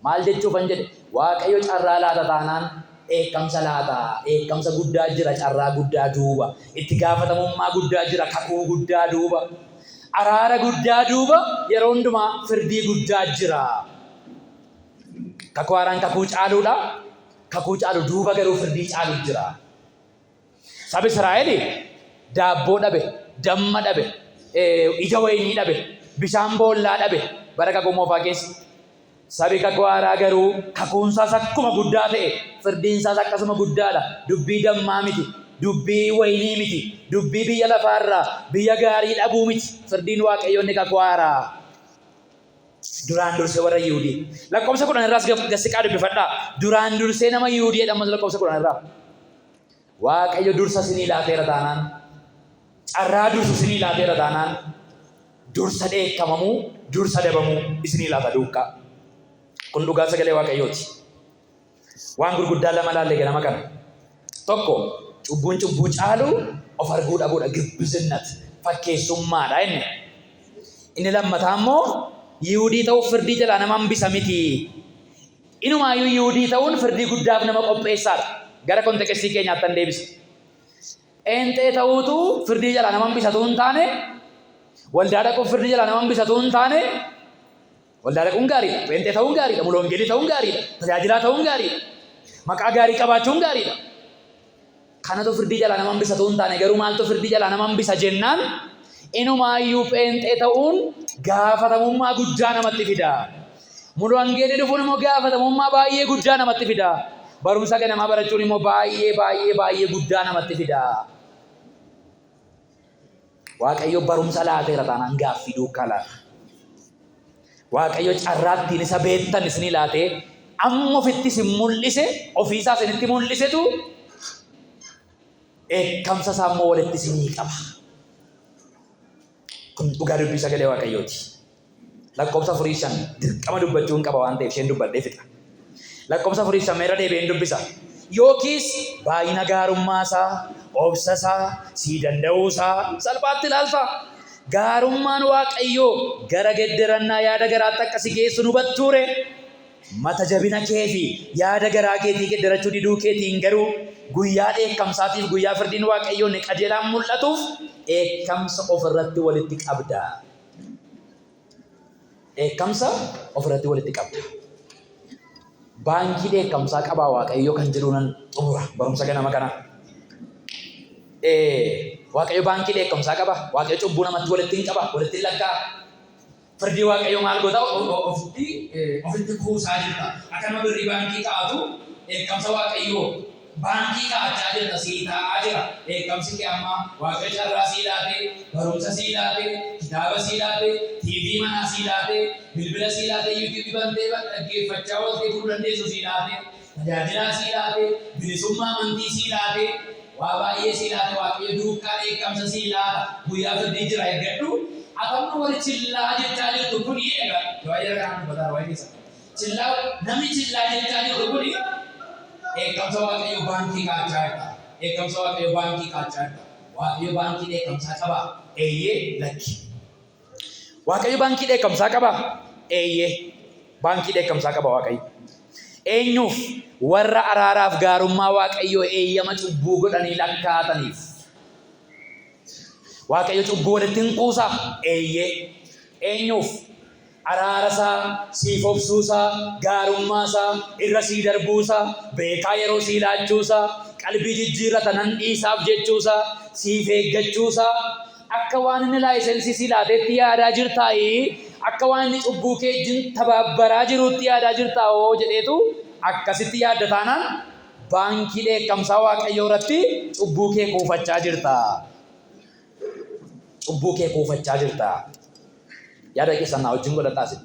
Maal jechuufan jedhe? Waaqayyo carraa laata taanaan dheekkamsa laata. Dheekkamsa guddaa jira carraa guddaa duuba. Itti gaafatamummaa guddaa jira kakuu guddaa duuba. Araara guddaa duuba yeroo hundumaa firdii guddaa jira. Kakuu haaraan kakuu caaluudha. Kakuu caalu duuba garuu firdii caalu jira. Sabi Israa'el daabboo dhabe, damma dhabe, ija wayinii dhabe, bishaan boollaa dhabe bara kakuu moofaa keessa. Sabi kakuu haaraa garuu kakuunsaas akkuma guddaa ta'e, firdiinsaas akkasuma guddaadha. Dubbii dammaa miti, dubbii wayinii miti, dubbii biyya lafaarraa biyya gaarii dhabuu miti. Firdiin Waaqayyoo inni kakuu haaraa. Duraan dursee warra Yihudii. Lakkoofsa 10 irraas gassiqaa dubbifadhaa. Duraan dursee nama Yihudii jedhamas lakkoofsa 10 irraa. Waaqayyo dursa isinii laateera taanaan, carraa dursu isinii laateera taanaan, dursa dheekkamamuu, dursa dabamuu isinii laata duukaa. Kun dhugaa sagalee Waaqayyooti. Waan gurguddaa lama laalle ganama kana. Tokko, cubbuun cubbuu caalu of arguu dhabuudha, ግብዝነት, fakkeessummaadha inni. Inni lammataa immoo Yihudii ta'uuf firdii jalaa nama hambisa miti. Inumaayyuu Yihudii ta'uun firdii guddaaf nama qopheessaadha. Gara contextii keenyaattan deebisa. Pheenxee ta'uutu firdii jalaa nama hambisatu hin taane, waldaa dhaquuf firdii jalaa nama hambisatu hin taane, waldaa dhaquun gaariidha, pheenxee ta'uun gaariidha, mulongeelii ta'uun gaariidha, tajaajilaa ta'uun gaariidha, maqaa gaarii qabaachuun gaariidha. Kanatu firdii jalaa nama hambisatu hin taane, garuu maaltu firdii jalaa nama hambisa jennaan, inumaayyuu pheenxee ta'uun gaafatamummaa guddaa namatti fida. Mulwangeelii dhufuun immoo gaafatamummaa baay'ee guddaa namatti fida. Barumsa ganamaa barachuun immoo baay'ee baay'ee baay'ee guddaa namatti fida. Waaqayyo barumsa laateera taanaan gaaffii duukaa laata. Waaqayyo carraa ittiin isa beektan isinii laatee, amma ofitti isin mul'ise, ofiisaa isinitti mul'isetu, dheekkamsa isaa immoo walitti isinii qaba. Kun dhugaa dubbii sagalee Waaqayyooti. Lakkoofsa afurii shan dirqama dubbachuu hin qaba waan ta'eef isheen dubbadhee fixa. Lakkoofsa afurii shan irra deebi'een dubbisa. Yookiis baay'ina gaarummaa isaa, obsa isaa, sii danda'uu isaa salphaatti ilaalta. Gaarummaan Waaqayyoo gara gedderannaa yaada garaatti akka si geessu nu hubattuure. Mata jabina kee fi yaada garaa keetii geddarachuu diduu keetiin garuu guyyaa dheekkamsaatiif guyyaa firdiin Waaqayyoo inni qajeelaan mul'atuuf dheekkamsa of irratti walitti qabda. Dheekkamsa of irratti walitti qabda. Baankii dheekkamsaa qabaa Waaqayyoo kan jedhu nan xumura barumsa ganama kana. Waaqayyo baankii dheekkamsaa qaba. Waaqayyo cubbuu namatti walitti hin qaba, walitti hin lakkaa. Firdii Waaqayyo maal goota? Ofitti kuusaa jirta. Akka nama birrii baankii kaa'atu dheekkamsa Waaqayyoo Baankii kaa'achaa jirta, sii taa'aa jira. Dheekkamsi kee amma Waaqayyo carraa sii laatee, barumsa sii laatee, kitaaba sii laatee, TV manaa sii laatee, bilbila sii laatee, YouTube bantee dhaggeeffachaa ooltee buluu dandeessu sii laatee, tajaajilaa sii laatee, bilisummaa amantii sii laatee, waa baay'ee sii laate. Waaqayyo duukaa dheekkamsa sii laata. Guyyaa firdii jira, eeggadhu. Ati amma warri chillaa jechaa jirtu kuni, egaa waa'ee jara kanaan dubbataa waa'ee keessa. Chillaa, namni chillaa jechaa jirtu kuni dheekkamsa Waaqayyoo baankii kaa'achaa jirta. Dheekkamsa Waaqayyoo baankii kaa'achaa jirta. Waaqayyo baankii dheekkamsaa qabaa? Eeyyee, lakki. Waaqayyo baankii dheekkamsaa qabaa? Eeyyee. Baankii dheekkamsaa qaba Waaqayyo. Eenyuuf? Warra araaraaf gaarummaa Waaqayyoo eeyyama cubbuu godhanii lakkaa'ataniif. Waaqayyo cubbuu walitti hin kuusaa? Eeyyee. Eenyuuf? Araara isaa, siif obsuu isaa, gaarummaa isaa, irra sii darbuu isaa, beekaa yeroo sii laachuu isaa, qalbii jijjiirrata nan dhiisaaf jechuu isaa, siif eeggachuu isaa, akka waan inni laayisensii sii laateetti yaadaa jirtaayii? Akka waan inni cubbuu kee wajjin tabaabbaraa jiruutti yaadaa jirtaawoo jedheetu akkasitti yaadda taanaan baankii dheekkamsaa Waaqayyoo irratti cubbuu kee kuufachaa jirta. Cubbuu kee kuufachaa jirta. Yaada keessan naa wajjin godhadhaa isin.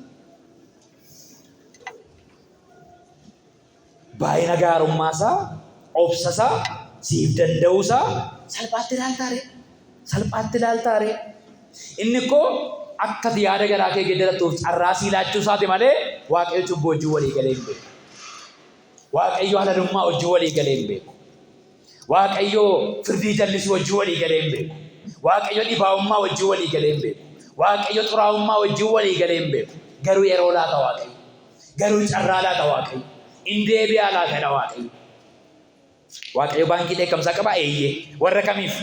Baay'ina gaarummaa isaa, obsa isaa, siif danda'uu isaa salphaatti ilaaltaa ree? Salphaatti ilaaltaa ree? Inni koo akka ati yaada garaa kee geeddarattuuf carraa sii laachuu isaati malee Waaqayyo cubbuu wajjin walii galee hin beeku. Waaqayyo halalummaa wajjin walii galee hin beeku. Waaqayyo firdii jallisuu wajjin walii galee hin beeku. Waaqayyo dhibaa'ummaa wajjin walii galee hin beeku. Waaqayyo xuraa'ummaa wajjin walii galee hin beeku. Garuu yeroo laata Waaqayyo. Garuu carraa laata Waaqayyo. In deebi'aa laata jedha Waaqayyo. Waaqayyo baankii dheekkamsaa qabaa? Eeyyee. Warra kamiif?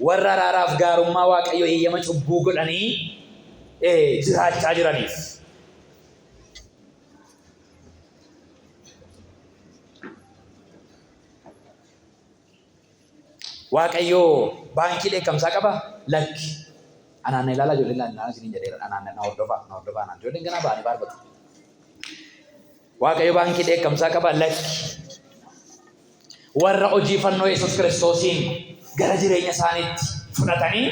Warra araaraaf gaarummaa Waaqayyo eeyyama cubbuu godhanii jiraachaa jiraniif. Waaqayyo baankii dheekkamsaa qabaa? Lakki. Anaan na ilaalaa ijoolleen na ilaalaa isiniin jedheera. Anaan na hordofaa, na hordofaa anaan. Ijoolleen ganaa ba'anii faarfatu. Waaqayyo baankii dheekkamsaa qabaa? Lakki. Warra hojii fannoo Yesuus Kiristoosiin gara jireenya isaaniitti fudhatanii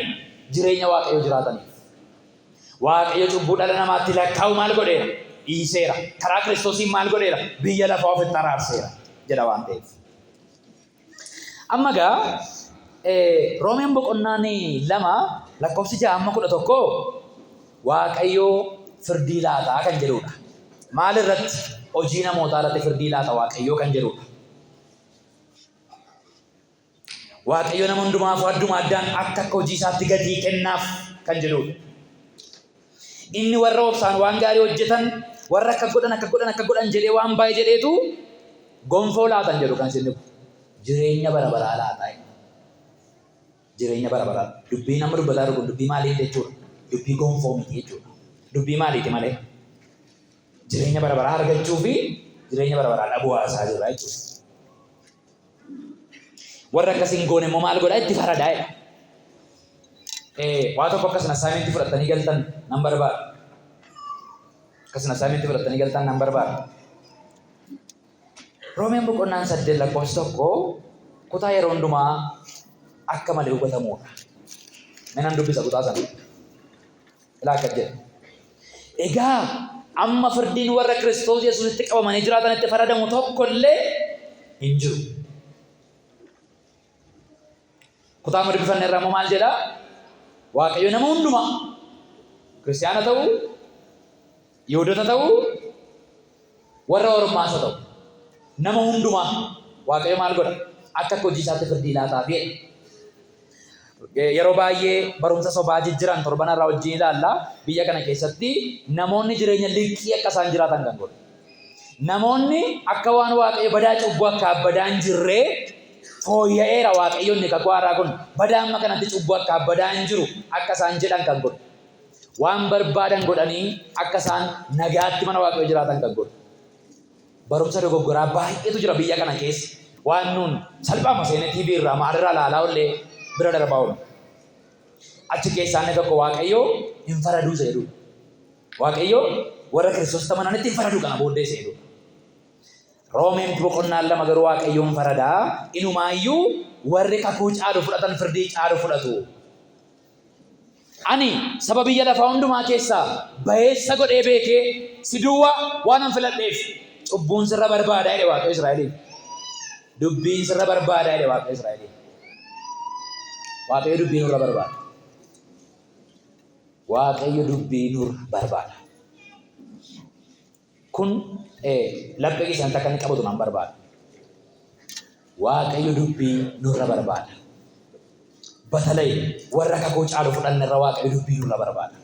jireenya Waaqayyoo jiraataniif. Waaqayyo cubbuu dhala namaatti lakkaa'u maal godheera? Dhiiseera. Karaa Kiristoosiin maal godheera? Biyya lafaa ofitti araarseera jedha waan ta'eef. Amma egaa Roomeen boqonnaan 2 lakkoofsi 6 amma 11 Waaqayyo firdii laataa kan jedhudha. Maal irratti? Hojii namootaa irratti firdii laata Waaqayyoo kan jedhudha. Waaqayyo nama hundumaafuu adduma addaan akka akka hojii isaatti gatii kennaaf kan jedhudha. Inni warra obsaan waan gaarii hojjetan, warra akka godhan akka godhan akka godhan jedhee waan baay'ee jedheetu gonfoo laatan jedhu kan isin dhibu. Jireenya bara baraa laataa. Jireenya bara baraa. Dubbiin amma dubbataa jiru kun dubbii maaliiti jechuudha? Dubbii gonfoo miti jechuudha. Dubbii maaliiti malee? Jireenya bara baraa argachuu fi jireenya bara baraa dhabuu haasaa jirra jechuudha. Warra akkas hin goone immoo maal godha? Itti faradaa jedha. Waa tokko akka isin assignment fudhattanii galtan nan barbaada. Akka isin assignment fudhattanii galtan nan barbaada. Roomeen boqonnaan 8 lakkoofsi 1 kutaa yeroo hundumaa akka malee hubatamuudha. Mee nan dubbisa kutaa sana. Ilaa akkas jedha. Egaa amma firdiin warra Kiristoos Yesuusitti qabamanii jiraatanitti faradamu tokko illee hin jiru. Kutaa amma dubbifanne irraa immoo maal jedha? Waaqayyo nama hundumaa kiristiyaana ta'uu, Yihuudota ta'uu, warra ormaas haa ta'u nama hundumaa Waaqayyo maal godha? Akka akka hojii isaatti firdii laataaf jedha. Yeroo baay'ee barumsa sobaa jijjiran torban irraa wajjin ilaalla. Biyya kana keessatti namoonni jireenya liqii akka isaan jiraatan kan godhu. Namoonni akka waan Waaqayyo badaa cubbuu akka abbadaa hin jirree fooyya'eera Waaqayyo inni kakuu haaraa kun badaa amma kanatti cubbuu akka abbadaa hin jiru akka isaan jedhan kan godhu. Waan barbaadan godhanii akka isaan nagaatti mana Waaqayyoo jiraatan kan godhu. Barumsa dogoggoraa baay'eetu jira biyya kana keessa. Waan nuun salphaama seenee TV irraa maalirraa ilaalaa ollee bira darbaa oolu. Achi keessaa inni tokko Waaqayyo hin faraduu isa jedhudha. Waaqayyo warra Kiristoos amananitti hin faradu kana booddee isa jedhudha. Roomeen boqonnaan 2 garuu Waaqayyoon faradaa, inumaayyuu warri kakuu caalu fudhatan firdii caalu fudhatu. Ani saba biyya lafaa hundumaa keessaa bayeessa godhee beekee si duwwaa waanan filadheef cubbuun sirra barbaada jedhe Waaqayyo Israa'eliin. Dubbiin sirra barbaada jedhe Waaqayyo Israa'eliin. Waaqayyo dubbii nurra barbaada. Waaqayyo dubbii nurra barbaada. Kun laphee keessanitti akka inni qabatu nan barbaada. Waaqayyo dubbii nurra barbaada. Batalay warra kakuu caalu fudhanne irra Waaqayyo dubbii nurra barbaada.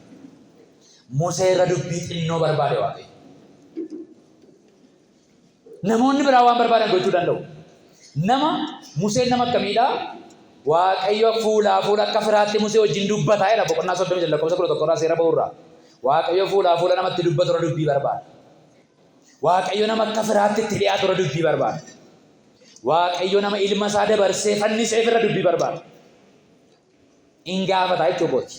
Musee irra dubbii xinnoo barbaade Waaqayyo. Namoonni biraa waan barbaadan gochuu danda'u. Nama Museen nama akkamiidha? Waaqayyo fuulaa fuula akka firaatti Musee wajjin dubbataa jedha boqonnaa 35 lakkoofsa 11 irraa seera ba'urraa. Waaqayyo fuulaa fuula namatti dubbatu irra dubbii barbaada. Waaqayyo nama akka firaatti itti dhiyaatu irra dubbii barbaada. Waaqayyo nama ilma isaa dabarsee fanniseef irra dubbii barbaada. In gaafata jechuu kooti.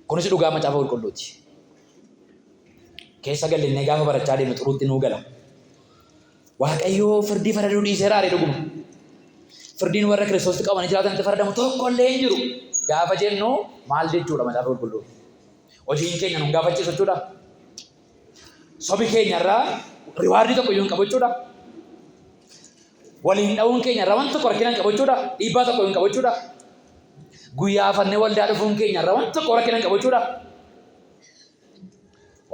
Kunis dhugaa macaafa qulqulluuti. Keessa gallinnee gaafa barachaa deemnu xuruutti nuu gala. Waaqayyo firdii faraduu dhiiseera are dhuguma. Firdiin warra Kiristoositti qabamanii jiraatanitti faradamu tokko illee hin jiru. Gaafa jennu maal jechuudha macaafa qulqulluu? Hojiin keenya nun gaafachiisu jechuudha. Sobi keenya irraa riwaardii tokko iyyuu hin qabu jechuudha. Waliin dha'uun keenya irraa wanta tokko rakkina hin qabu jechuudha. Dhiibbaa tokko hin qabu jechuudha. Guyyaa afannee waldaa dhufuun keenya irraa wanta tokko rakkina hin qabu jechuudha.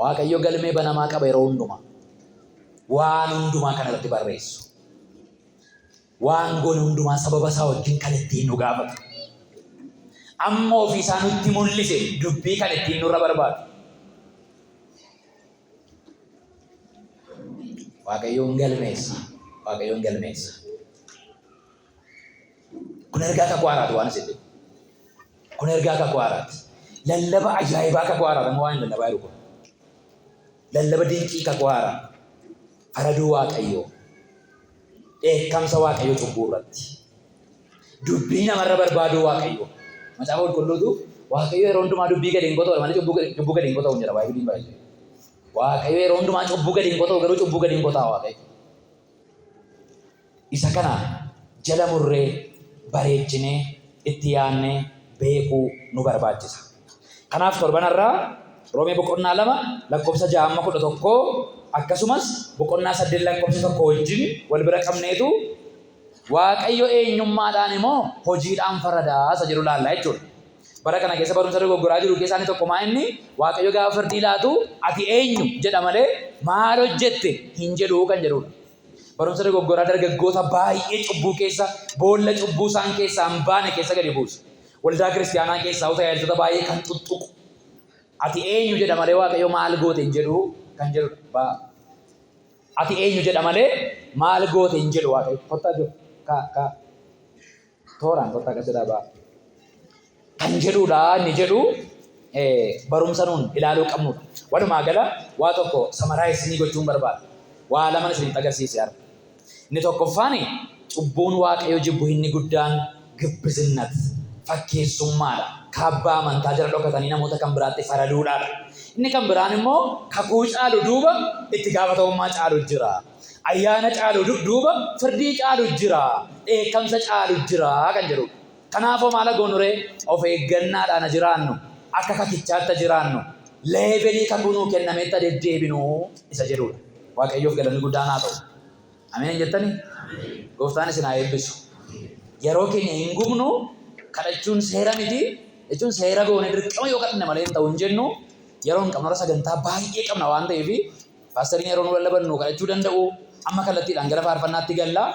Waaqayyo galmee banamaa qaba yeroo hundumaa. Waan hundumaa kan irratti barreessu. Waan goone hundumaa sababa isaa wajjin kan ittiin nu gaafatu. Amma ofii isaa nutti mul'ise dubbii kan ittiin nurra barbaadu. Waaqayyoon galmeessa. Waaqayyoon galmeessa. Kun ergaa kakuu haaraati waan isin jedhu. Kun ergaa kakuu haaraati. Lallaba ajaa'ibaa kakuu haaraati amma waan hin lallabaa jiru kun. Lallaba dinqii kakuu haaraa. Faraduu Waaqayyoo. Dheekkamsa Waaqayyoo cubbuu irratti. Dubbii namarra barbaaduu Waaqayyoo. Macaafa qulqulluutu Waaqayyo yeroo hundumaa dubbii gadi hin qota'u malee cubbuu gadi hin qota'u jedha Baay'ee baay'ee. Waaqayyo yeroo hundumaa cubbuu gadi hin qota'u garuu cubbuu gadi hin qota'a Waaqayyo. Isa kana jala murree, bareechinee, itti yaadnee beekuu nu barbaachisa. Kanaaf torban har'aa Roomee boqonnaa 2 lakkoofsa 6 amma 11 akkasumas boqonnaa 8 lakkoofsa 1 wajjin wal bira qabneetu Waaqayyo eenyummaadhaan moo hojiidhaan farada isa jedhu laalla jechuudha. Bara kana keessa barumsa dogoggoraa jiru keessaa inni tokko maa inni Waaqayyo gaafa firdii laatu ati eenyu jedha malee maal hojjette hin jedhu kan jedhudha. Barumsa dogoggoraa dargaggoota baay'ee cubbuu keessa boolla cubbuu isaan keessaa hin baane keessa gadi buusu. Waldaa kiristiyaanaa keessaa tajaajiltoota baay'ee kan tuttuqu. Ati eenyu jedha malee Waaqayyo maal goote hin jedhu kan jedhudha. Ati eenyu jedha malee maal goote hin jedhu Waaqayyo. Kottaa jiru. Kaa kaa. Tooraan kottaa akkas jedhaa ba'a. Kan jedhudha inni jedhu barumsa nuun ilaaluu qabnudha. Walumaa gala waa tokko summarize isinii gochuun barbaada. Waa laman isinitti agarsiise har'a. Inni tokkoffaan cubbuun Waaqayyo jibbu inni guddaan gibbizinnat, fakkeessummaadha. Kaabbaa amantaa jala dhokatanii namoota kan biraatti faraduudhaadha. Inni kan biraan immoo kakuu caalu duuba itti gaafatamummaa caalu jira. Ayyaana caalu duuba firdii caalu jira. Dheekkamsa caalu jira kan jedhudha. Kanaafoo maal goonu ree? Of eeggannaadhaan jiraannu. Akka kakichaatti jiraannu. Level kakuu nuu kennametti deddeebinu isa jedhudha. Waaqayyoof galanni guddaan haa ta'u. Ameen jettanii? Gooftaan isin haa eebbisu. Yeroo keenya hin gubnu, kadhachuun seera miti jechuun seera goone dirqama yoo kadhanne malee hin ta'u hin jennu. Yeroo hin qabnu sagantaa baay'ee qabna waan ta'eef paastariin yeroo nu lallaban nu kadhachuu danda'u. Amma kallattiidhaan gara faarfannaatti galla.